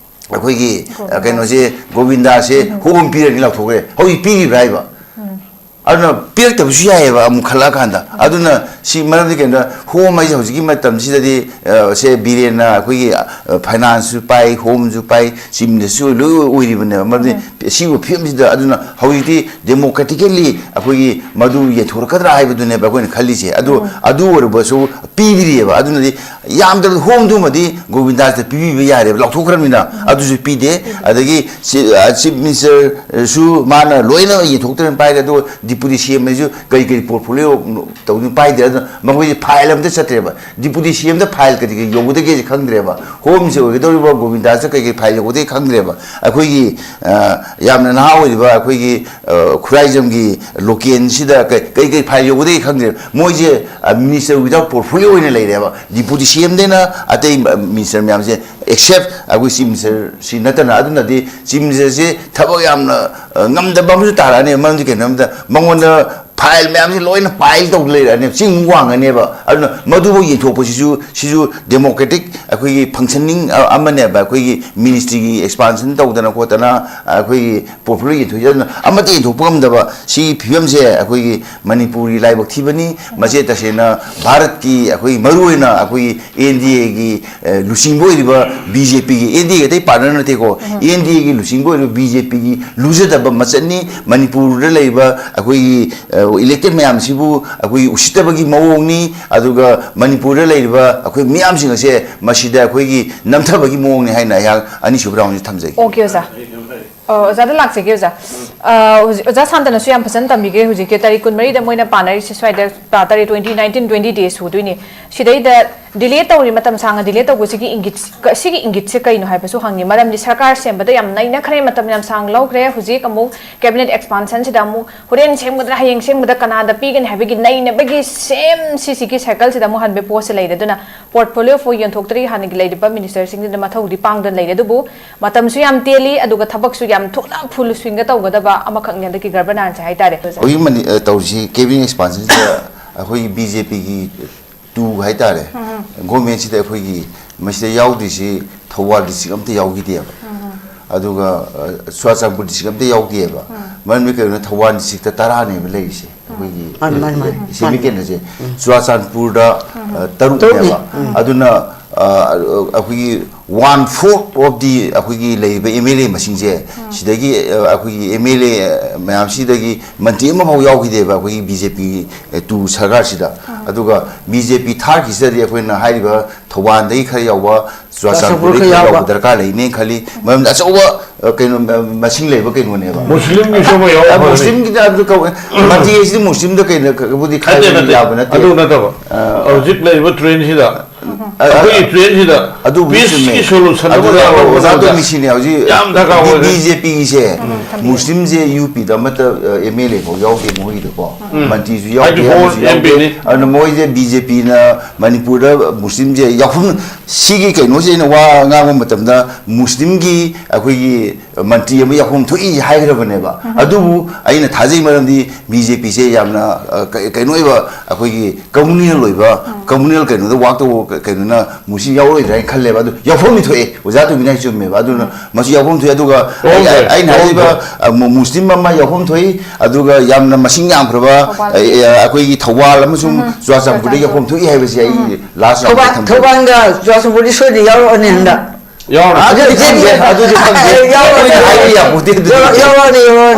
ꯑꯩꯈꯣꯏꯒꯤ, ꯑ, ꯒꯣꯕꯤꯟꯗꯥꯁ꯫ ꯀꯩꯅꯣꯁꯦ, ꯒꯣꯕꯤꯟꯗꯥꯁꯦ ꯎꯝ꯫ ꯍꯣꯝ ꯄꯤꯔꯅꯤ ꯂꯥꯎꯊꯣꯛꯈ꯭ꯔꯦ꯫ ꯍꯧꯖꯤꯛ ꯄꯤꯔꯤꯕ꯭ꯔꯥ ꯍꯥꯏꯕ? ꯎꯝ꯫ ꯑꯗꯨꯅ ꯄꯤꯔꯛꯇꯕꯁꯨ ꯌꯥꯏꯑꯕ ꯑꯃꯨꯛ ꯈꯜꯂꯛꯑꯀꯥꯟꯗ꯫ ꯑꯗꯨꯅ ꯁꯤ ꯃꯔꯝꯗꯤ ꯀꯩꯅꯣꯗ, ꯍꯣꯝ ꯍꯥꯏꯁꯦ ꯍꯧꯖꯤꯛꯀꯤ ꯃꯇꯝꯁꯤꯗꯗꯤ, ꯑ, ꯁꯦ ꯕꯤꯔꯦꯟꯅ ꯑꯩꯈꯣꯏꯒꯤ, ꯑ, finance ꯁꯨ ꯄꯥꯏ, ꯍꯣꯝꯁꯨ ꯄꯥꯏ, ꯆꯤꯞ ꯃꯤꯅꯤꯁꯇꯔꯁꯨ ꯂꯣꯏ ꯑꯣꯏꯔꯤꯕꯅꯦꯕ꯫ ꯃꯔꯝꯗꯤ ꯎꯝ꯫ ꯁꯤꯒꯨꯝꯕ ꯐꯤꯕꯝꯁꯤꯗ꯫ ꯑꯗꯨꯅ ꯍꯧꯖꯤꯛꯇꯤ democratically ꯑꯩꯈꯣꯏꯒꯤ ꯃꯗꯨ ꯌꯦꯟꯊꯣꯔꯛꯀꯗ꯭ꯔꯥ ꯍꯥꯏꯕꯗꯨꯅꯦꯕ ꯑꯩꯈꯣꯏꯅ ꯈꯜꯂꯤꯁꯦ꯫ ꯑꯗꯨ, ꯎꯝ꯫ ꯑꯗꯨ ꯑꯣꯏꯔꯕꯁꯨ ꯄꯤꯗ꯭ꯔꯤꯑꯕ꯫ ꯑꯗꯨꯅꯗꯤ ꯌꯥꯝꯗ꯭ꯔꯕꯗ ꯍꯣꯝꯗꯨꯃꯗꯤ ꯒꯣꯕꯤꯟꯗꯥꯁꯇ ꯄꯤꯕꯤꯕ ꯌꯥꯔꯦꯕ, ꯂꯥꯎꯊꯣꯛꯈ꯭ꯔꯕꯅꯤꯅ꯫ ꯎꯝ꯫ ꯑꯗꯨꯁꯨ ꯄꯤꯗꯦ꯫ ꯄꯤꯗꯦ꯫ ꯑꯗꯒꯤ ꯆꯤ-, ꯑ, ꯆꯤꯞ ꯃꯤꯅꯤꯁꯇꯔꯁꯨ ꯃꯥꯅ ꯂꯣꯏꯅ ꯌꯦꯟꯊꯣꯛꯇꯅ ꯄꯥꯏꯔꯦ꯫ ꯑꯗꯨꯒ ꯗꯤꯄꯨꯇꯤ ꯁꯤ ꯑꯦꯝ ꯍꯥꯏꯁꯨ ꯀꯔꯤ ꯀꯔꯤ ꯄꯣꯔꯠꯐꯣꯂꯤꯑꯣ ꯇꯧꯅꯤ ꯄꯥꯏꯗꯦ꯫ ꯑꯗꯨꯅ ꯃꯈꯣꯏꯁꯦ ꯐꯥꯏꯜ ꯑꯝꯇ ꯆꯠꯇ꯭ꯔꯦꯕ꯫ ꯗꯤꯄꯨꯇꯤ ꯁꯤ ꯑꯦꯝꯗ ꯐꯥꯏꯜ ꯀꯔꯤ ꯀꯔꯤ ꯌꯧꯒꯗꯒꯦꯁꯦ ꯈꯪꯗ꯭ꯔꯦꯕ꯫ ꯍꯣꯝꯁꯦ ꯑꯣꯏꯒꯗꯧꯔꯤꯕ ꯒꯣꯕꯤꯟꯗꯥꯁꯇ ꯀꯔꯤ ꯀꯔꯤ ꯐꯥꯏꯜ ꯌꯧꯒꯗꯒꯦ ꯈꯪꯗ꯭ꯔꯦꯕ꯫ ꯑꯩꯈꯣꯏꯒꯤ ꯑ, ꯌꯥꯝꯅ ꯅꯍꯥ ꯑꯣꯏꯔꯤꯕ ꯑꯩꯈꯣꯏꯒꯤ ꯑ, ꯈꯨꯔꯥꯏꯖꯝꯒꯤ ꯂꯣꯀꯦꯜꯁꯤꯗ ꯀꯩ ꯀꯩ ꯀꯩ ꯐꯥꯏꯜ ꯌꯧꯒꯗꯒꯦ ꯈꯪꯗ꯭ꯔꯦꯕ꯫ ꯃꯣꯏꯁꯦ ꯃꯤꯅꯤꯁꯇꯔ ꯋꯤꯗꯥꯎꯠ ꯄꯣꯔꯠꯐꯣꯂꯤꯑꯣ ꯑꯣꯏꯅ ꯂꯩꯔꯦꯕ꯫ ꯗꯤꯄꯨꯇꯤ ꯁꯤ ꯑꯦꯝꯗꯩꯅ ꯑꯇꯩ ꯃꯤꯅꯤꯁꯇꯔ ꯃꯌꯥꯝꯁꯦ, ꯑꯦꯛꯁꯦꯞ ꯑꯩꯈꯣꯏ ꯆꯤꯐ ꯃꯤꯅꯤꯁꯇꯔꯁꯤ ꯅꯠꯇꯅ꯫ ꯑꯗꯨꯅꯗꯤ ꯆꯤꯐ ꯃꯤꯅꯤꯁꯇꯔꯁꯤ ꯊꯕꯛ ꯌꯥꯝꯅ ꯑ, ꯉꯝꯗꯕ ꯑꯃꯁꯨ ꯇꯥꯔꯛꯑꯅꯤ꯫ ꯃꯔꯝꯗꯤ ꯀꯩꯅꯣ ꯍꯥꯏꯕꯗ ꯃꯉꯣꯟꯗ ꯐꯥꯏꯜ ꯃꯌꯥꯝꯁꯤ ꯂꯣꯏꯅ ꯄꯥꯏꯜ ꯇꯧ ꯂꯩꯔꯛꯑꯅꯦꯕ, ꯆꯤꯡ ꯋꯥꯡꯉꯅꯦꯕ꯫ ꯑꯗꯨꯅ ꯃꯗꯨꯕꯨ ꯌꯦꯟꯊꯣꯛꯄꯁꯤꯁꯨ, ꯁꯤꯁꯨ ꯗꯦꯃꯣꯀ꯭ꯔꯦꯇꯤꯛ ꯑꯩꯈꯣꯏꯒꯤ ꯐꯪꯁꯟꯅꯤꯡ ꯑꯃꯅꯦꯕ꯫ ꯑꯩꯈꯣꯏꯒꯤ ꯃꯤꯅꯤꯁꯇ꯭ꯔꯤꯒꯤ ꯑꯦꯛꯁꯄꯥꯟꯁꯟ ꯇꯧꯗꯅ ꯈꯣꯠꯇꯅ ꯑꯩꯈꯣꯏꯒꯤ ꯄꯣꯔꯠꯐꯣꯂꯤꯑꯣ ꯌꯦꯟꯊꯣꯛꯏ꯫ ꯑꯗꯨꯅ ꯑꯃꯠꯇ ꯌꯦꯟꯊꯣꯛꯄ ꯉꯝꯗꯕ ꯁꯤꯒꯤ ꯐꯤꯕꯝꯁꯦ ꯑꯩꯈꯣꯏꯒꯤ ꯃꯅꯤꯄꯨꯔꯒꯤ ꯂꯥꯏꯕꯛ ꯊꯤꯕꯅꯤ꯫ ꯃꯁꯤ ꯇꯁꯦꯡꯅ ꯚꯥꯔꯠꯀꯤ ꯑꯩꯈꯣꯏꯒꯤ ꯃꯔꯨꯑꯣꯏꯅ ꯑꯩꯈꯣꯏꯒꯤ ꯑꯦꯟ ꯗꯤ ꯑꯦꯒꯤ ꯂꯨꯆꯤꯡꯕ ꯑꯣꯏꯔꯤꯕ ꯕꯤ ꯖꯦ ꯄꯤꯒꯤ, ꯑꯦꯟ ꯗꯤ ꯑꯦꯒꯤ ꯑꯇꯩ ꯄꯥꯔꯠꯅꯔ ꯅꯠꯇꯦꯀꯣ, ꯑꯦꯟ ꯗꯤ ꯑꯦꯒꯤ ꯂꯨꯆꯤꯡꯕ ꯑꯣꯏꯔꯤꯕ ꯕꯤ ꯖꯦ ꯄꯤꯒꯤ ꯂꯨꯖꯗꯕ ꯃꯆꯠꯅꯤ꯫ ꯃꯅꯤꯄꯨꯔꯗ ꯂꯩꯔꯤꯕ ꯑꯩꯈꯣꯏꯒꯤ ꯏꯂꯦꯛꯇꯦꯠ ꯃꯌꯥꯝꯁꯤꯕꯨ ꯑꯩꯈꯣꯏꯒꯤ ꯎꯁꯤꯠꯇꯕꯒꯤ ꯃꯑꯣꯡꯅꯤ꯫ ꯑꯗꯨꯒ ꯃꯅꯤꯄꯨꯔꯗ ꯂꯩꯔꯤꯕ ꯑꯩꯈꯣꯏ ꯃꯤꯌꯥꯝꯁꯤꯡ ꯑꯁꯦ ꯃꯁꯤꯗ ꯑꯩꯈꯣꯏꯒꯤ ꯅꯝꯊꯕꯒꯤ ꯃꯑꯣꯡꯅꯤ ꯍꯥꯏꯅ ꯑꯩꯍꯥꯛ ꯑꯅꯤꯁꯨꯕ ꯔꯥꯎꯟꯁꯤ ꯊꯝꯖꯒꯦ꯫ ꯑꯣꯀꯦ ꯑꯣꯖꯥ꯫ ꯑ, ꯑꯣꯖꯥꯗ ꯂꯥꯛꯆꯒꯦ ꯑꯣꯖꯥ꯫ ꯑ, ꯍꯧꯖꯤꯛ ꯑꯣꯖꯥ ꯁꯥꯟꯇꯅꯁꯨ ꯌꯥꯝ ꯐꯖꯅ ꯇꯝꯕꯤꯈ꯭ꯔꯦ꯫ ꯍꯧꯖꯤꯛꯀꯤ ꯇꯥꯔꯤꯛ ꯀꯨꯟꯃꯔꯤꯗ ꯃꯣꯏꯅ ꯄꯥꯟꯅꯔꯤꯁꯦ ꯁ꯭ꯋꯥꯏꯗ, ꯇꯥ-, ꯇꯥꯔꯤꯛ ꯇ꯭ꯋꯦꯟꯇꯤ, ꯅꯥꯏꯟꯇꯤꯟ, ꯇ꯭ꯋꯦꯟꯇꯤ ꯗꯦꯖ ꯁꯨꯗꯣꯏꯅꯤ꯫ ꯁꯤꯗꯩꯗ ꯗꯤꯂꯦ ꯇꯧꯔꯤ, ꯃꯇꯝ ꯁꯥꯡꯅ ꯗꯤꯂꯦ ꯇꯧꯕꯁꯤꯒꯤ ꯏꯪꯒꯤꯠ, ꯀ-, ꯁꯤꯒꯤ ꯏꯪꯒꯤꯠꯁꯦ ꯀꯩꯅꯣ ꯍꯥꯏꯕꯁꯨ ꯍꯪꯉꯤ꯫ ꯃꯔꯝꯗꯤ ꯁꯔꯀꯥꯔ ꯁꯦꯝꯕꯗ ꯌꯥꯝ ꯅꯩꯅꯈ꯭ꯔꯦ, ꯃꯇꯝ ꯌꯥꯝ ꯁꯥꯡꯅ ꯂꯧꯈ꯭ꯔꯦ꯫ ꯍꯧꯖꯤꯛ ꯑꯃꯨꯛ ꯀꯦꯕꯤꯅꯦꯠ ꯑꯦꯛꯁꯄꯥꯟꯁꯟꯁꯤꯗ ꯑꯃꯨꯛ ꯍꯣꯔꯦꯟ ꯁꯦꯝꯒꯗ꯭ꯔꯥ, ꯍꯌꯦꯡ ꯁꯦꯝꯒꯗ꯭ꯔꯥ, ꯀꯅꯥꯗ ꯄꯤꯒꯅꯤ ꯍꯥꯏꯕꯒꯤ ꯅꯩꯅꯕꯒꯤ ꯁꯦꯝ ꯁꯤꯁꯤꯒꯤ ꯁꯥꯏꯀꯜꯁꯤꯗ ꯑꯃꯨꯛ ꯍꯟꯕꯒꯤ ꯄꯣꯠꯁꯦ ꯂꯩꯔꯦ꯫ ꯑꯗꯨꯅ ꯄꯣꯔꯠꯐꯣꯂꯤꯑꯣ ꯐꯥꯎ ꯌꯦꯟꯊꯣꯛꯇ꯭ꯔꯤ꯫ ꯍꯥꯟꯅꯒꯤ ꯂꯩꯔꯤꯕ ꯃꯤꯅꯤꯁꯇꯔꯁꯤꯡꯗꯨꯅ ꯃꯊꯧꯗꯤ ꯄꯥꯡꯗꯅ ꯂꯩꯔꯦ꯫ ꯑꯗꯨꯕꯨ ꯃꯇꯝꯁꯨ ꯌꯥꯝ ꯇꯦꯜꯂꯤ, ꯑꯗꯨꯒ ꯊꯕꯛꯁꯨ ꯌꯥꯝ ꯊꯨꯅ ꯐꯨꯜ ꯁ꯭ꯋꯤꯡꯗ ꯇꯧꯒꯗꯕ ꯑꯃꯈꯛꯅꯤ ꯍꯟꯗꯛꯀꯤ ꯒꯔꯕꯅꯥꯟꯁꯦ ꯍꯥꯏꯇꯥꯔꯦ꯫ ꯍꯧꯖꯤꯛ ꯃꯅꯤ-, ꯑ, ꯇꯧꯔꯤꯁꯤ ꯀꯦꯕꯤꯅꯦꯠ ꯑꯦꯛꯁꯄꯥꯟꯁꯟꯁꯤꯗ ꯑꯩꯈꯣꯏꯒꯤ ꯕꯤ ꯖꯦ ꯄꯤꯒꯤ ꯇꯨ ꯍꯥꯏꯇꯥꯔꯦ, ꯒꯣꯔꯃꯦꯟꯁꯤꯗ ꯑꯩꯈꯣꯏꯒꯤ ꯃꯁꯤꯗ ꯌꯥꯎꯗ꯭ꯔꯤꯁꯤ ꯊꯧꯕꯥꯜ ꯗꯤꯁꯇ꯭ꯔꯤꯛ ꯑꯝꯇ ꯌꯥꯎꯈꯤꯗꯦꯕ꯫ ꯑꯗꯨꯒ, ꯑ, ꯆꯨꯔꯥꯆꯥꯟꯄꯨꯔ ꯗꯤꯁꯇ꯭ꯔꯤꯛ ꯑꯝꯇ ꯌꯥꯎꯗꯦꯕ꯫ ꯃꯔꯝꯗꯤ ꯀꯩꯒꯤꯅꯣ, ꯊꯧꯕꯥꯜ ꯗꯤꯁꯇ꯭ꯔꯤꯛꯇ ꯇꯔꯥꯅꯦꯕ ꯂꯩꯔꯤꯁꯦ, ꯑꯩꯈꯣꯏꯒꯤ ꯃꯥꯅꯤ, ꯃꯥꯅꯤ, ꯃꯥꯅꯤ. ꯁꯦꯃꯤ ꯀꯦꯟꯗ꯭ꯔꯁꯦ꯫ ꯆꯨꯔꯥꯆꯥꯟꯄꯨꯔꯗ, ꯑ, ꯇꯔꯨꯛꯅꯦꯕ꯫ ꯇꯔꯨꯛꯅꯤ. ꯑꯗꯨꯅ ꯑꯩꯈꯣꯏꯒꯤ ꯋꯥꯟ ꯐꯣꯔꯠ ꯑꯣꯐ ꯗꯤ ꯑꯩꯈꯣꯏꯒꯤ ꯂꯩꯔꯤꯕ ꯑꯦꯝ ꯑꯦꯜ ꯑꯦ ꯃꯁꯤꯡꯁꯦ, ꯁꯤꯗꯒꯤ ꯑꯩꯈꯣꯏꯒꯤ ꯑꯦꯝ ꯑꯦꯜ ꯑꯦ ꯃꯌꯥꯝꯁꯤꯗꯒꯤ ꯃꯟꯇ꯭ꯔꯤ ꯑꯃꯐꯥꯎ ꯌꯥꯎꯈꯤꯗꯦꯕ ꯑꯩꯈꯣꯏꯒꯤ ꯕꯤ ꯖꯦ ꯄꯤ ꯇꯨ ꯁꯔꯀꯥꯔꯁꯤꯗ꯫ ꯑꯗꯨꯒ ꯕꯤ ꯖꯦ ꯄꯤ ꯊꯥꯔꯠꯀꯤꯁꯤꯗꯗꯤ ꯑꯩꯈꯣꯏꯅ ꯍꯥꯏꯔꯤꯕ ꯊꯧꯕꯥꯜꯗꯒꯤ ꯈꯔ ꯌꯥꯎꯕ, ꯆꯨꯔꯥꯆꯥꯟꯄꯨꯔꯗꯒꯤ ꯈꯔ ꯌꯥꯎꯕ ꯗꯔꯀꯥꯔ ꯂꯩꯅꯦꯅ ꯈꯜꯂꯤ꯫ ꯃꯔꯝꯗꯤ ꯑꯆꯧꯕ, ꯑ, ꯀꯩꯅꯣ, ꯑ, ꯃꯁꯤꯡ ꯂꯩꯕ ꯀꯩꯅꯣꯅꯦꯕ꯫ ꯃꯨꯁꯂꯤꯝꯒꯤꯁꯨ ꯑꯃ ꯌꯥꯎꯕ ꯑ, ꯐꯔꯅꯤ꯫ ꯃꯨꯁꯂꯤꯝꯒꯤꯗꯤ ꯑꯗꯨ ꯀꯧ-, ꯃꯟꯇ꯭ꯔꯤ ꯍꯥꯏꯁꯤꯗꯤ ꯃꯨꯁꯂꯤꯝꯗ ꯀꯩꯅꯣ ꯀꯕꯨꯗꯤ ꯅꯠꯇꯦ, ꯈꯥꯏꯕꯗꯤ ꯅꯠꯇꯦ꯫ ꯌꯥꯕ ꯅꯠꯇꯦ꯫ ꯑꯗꯨ ꯅꯠꯇꯕ꯫ ꯑ, ꯍꯧꯖꯤꯛ ꯂꯩꯔꯤꯕ ꯇ꯭ꯔꯦꯟꯁꯤꯗ ꯑ, ꯑ, ꯑꯩꯈꯣꯏꯒꯤ ꯇ꯭ꯔꯦꯟꯁꯤꯗ ꯑꯗꯨꯕꯨꯗꯤ ꯄꯤꯁꯀꯤ ꯆꯨꯝꯃꯦ꯫ ꯁꯣꯂꯨꯁꯟ ꯑꯃ ꯑꯗꯨꯗ ꯂꯥꯛꯄ ꯑꯣꯖꯥ ꯃꯇꯝꯗ ꯇꯣꯝꯕꯤꯁꯤꯅꯦ ꯍꯧꯖꯤꯛ ꯌꯥꯝ ꯗꯔꯀꯥꯔ ꯕꯤ-, ꯑꯣꯏꯔꯦ꯫ ꯕꯤ ꯖꯦ ꯄꯤꯒꯤꯁꯦ ꯃꯨꯁꯂꯤꯝꯁꯦ ꯌꯨ ꯄꯤꯗ ꯑꯃꯠꯇ, ꯑ, ꯑꯦꯝ ꯑꯦꯜ ꯑꯦ ꯐꯥꯎ ꯌꯥꯎꯗꯦ ꯃꯣꯏꯒꯤꯗꯀꯣ꯫ ꯃꯟꯇ꯭ꯔꯤꯁꯨ ꯌꯥꯎꯗꯦ, ꯍꯥꯏꯗꯤ ꯑꯃꯁꯨ ꯐꯣꯔ ꯌꯥꯎꯗꯦ꯫ ꯑꯦꯝ ꯄꯤꯅꯤ꯫ ꯑꯗꯨꯅ ꯃꯣꯏꯁꯦ ꯕꯤ ꯖꯦ ꯄꯤꯅ ꯃꯅꯤꯄꯨꯔꯗ ꯃꯨꯁꯂꯤꯝꯁꯦ ꯌꯥꯎꯐꯝ, ꯁꯤꯒꯤ ꯀꯩꯅꯣꯁꯦ ꯑꯩꯅ ꯋꯥ ꯉꯥꯡꯕ ꯃꯇꯝꯗ ꯃꯨꯁꯂꯤꯝꯒꯤ ꯑꯩꯈꯣꯏꯒꯤ ꯃꯟꯇ꯭ꯔꯤ ꯑꯃ ꯌꯥꯎꯐꯝ ꯊꯣꯛꯏ ꯍꯥꯏꯈ꯭ꯔꯕꯅꯦꯕ꯫ ꯑꯗꯨꯕꯨ ꯑꯩꯅ ꯊꯥꯖꯩ, ꯃꯔꯝꯗꯤ ꯕꯤ ꯖꯦ ꯄꯤꯁꯦ ꯌꯥꯝꯅ, ꯑ, ꯀ-, ꯀꯩꯅꯣ ꯑꯣꯏꯕ, ꯑꯩꯈꯣꯏꯒꯤ ꯀꯝꯃꯨꯅꯦꯜ ꯑꯣꯏꯕ, ꯀꯝꯃꯨꯅꯦꯜ ꯀꯩꯅꯣꯗ ꯋꯥꯛ ꯇꯧꯕ ꯀ-, ꯀꯩꯅꯣꯅ ꯃꯨꯁꯂꯤꯝ ꯌꯥꯎꯔꯣꯏꯗ꯭ꯔꯥ ꯍꯥꯏꯅ ꯈꯜꯂꯦꯕ꯫ ꯑꯗꯨ ꯌꯥꯎꯐꯝꯗꯤ ꯊꯣꯛꯑꯦ, ꯑꯣꯖꯥ ꯇꯣꯝꯕꯤꯅ ꯍꯥꯏ ꯆꯨꯝꯃꯦꯕ꯫ ꯑꯗꯨꯅ ꯃꯁꯤ ꯌꯥꯎꯐꯝ ꯊꯣꯛꯑꯦ꯫ ꯑꯗꯨꯒ ꯑꯩ-, ꯌꯥꯎꯐꯝ ꯊꯣꯛꯑꯦ, ꯑꯩꯅ ꯌꯥꯎꯐꯝ ꯍꯥꯏꯔꯤꯕ, ꯊꯣꯛꯑꯦ꯫ ꯑ, ꯃꯨ-, ꯃꯨꯁꯂꯤꯝ ꯑꯃ ꯌꯥꯎꯐꯝ ꯊꯣꯛꯏ, ꯑꯗꯨꯒ ꯌꯥꯝꯅ ꯃꯁꯤꯡ ꯌꯥꯝꯈ꯭ꯔꯕ, ꯊꯧꯕꯥꯜ꯫ ꯑ, ꯑ, ꯑꯩꯈꯣꯏꯒꯤ ꯊꯧꯕꯥꯜ ꯑꯃꯁꯨꯡ ꯎꯝ꯫ ꯆꯨꯔꯥꯆꯥꯟꯄꯨꯔꯗ ꯆꯨꯔꯥꯆꯥꯟꯄꯨꯔ꯫ ꯌꯥꯎꯐꯝ ꯊꯣꯛꯏ ꯍꯥꯏꯕꯁꯤ ꯑꯩ ꯎꯝ꯫ ꯂꯥꯁ ꯊꯧꯕꯥꯜ, ꯊꯝꯖꯒꯦ꯫ ꯊꯧꯕꯥꯜꯒ ꯆꯨꯔꯥꯆꯥꯟꯄꯨꯔꯗꯤ ꯁꯣꯏꯗꯅ ꯌꯥꯎꯔꯛꯑꯅꯤ ꯍꯟꯗꯛ꯫ ꯌꯥꯎꯔꯣꯏ꯫ ꯑꯗꯨꯗꯤ ꯈꯪꯗꯦ, ꯑꯗꯨꯗꯤ ꯈꯪꯗꯦ꯫ ꯌꯥꯎꯔꯣꯏ꯫ ꯑꯗꯨꯗꯤ ꯍꯥꯏꯕ ꯌꯥꯄꯣꯠꯇꯦ, ꯑꯗꯨꯗꯤ꯫ ꯌꯥꯎꯔꯣꯏ, ꯌꯥꯎꯔꯣꯏ, ꯌꯥꯎꯔꯣꯏ꯫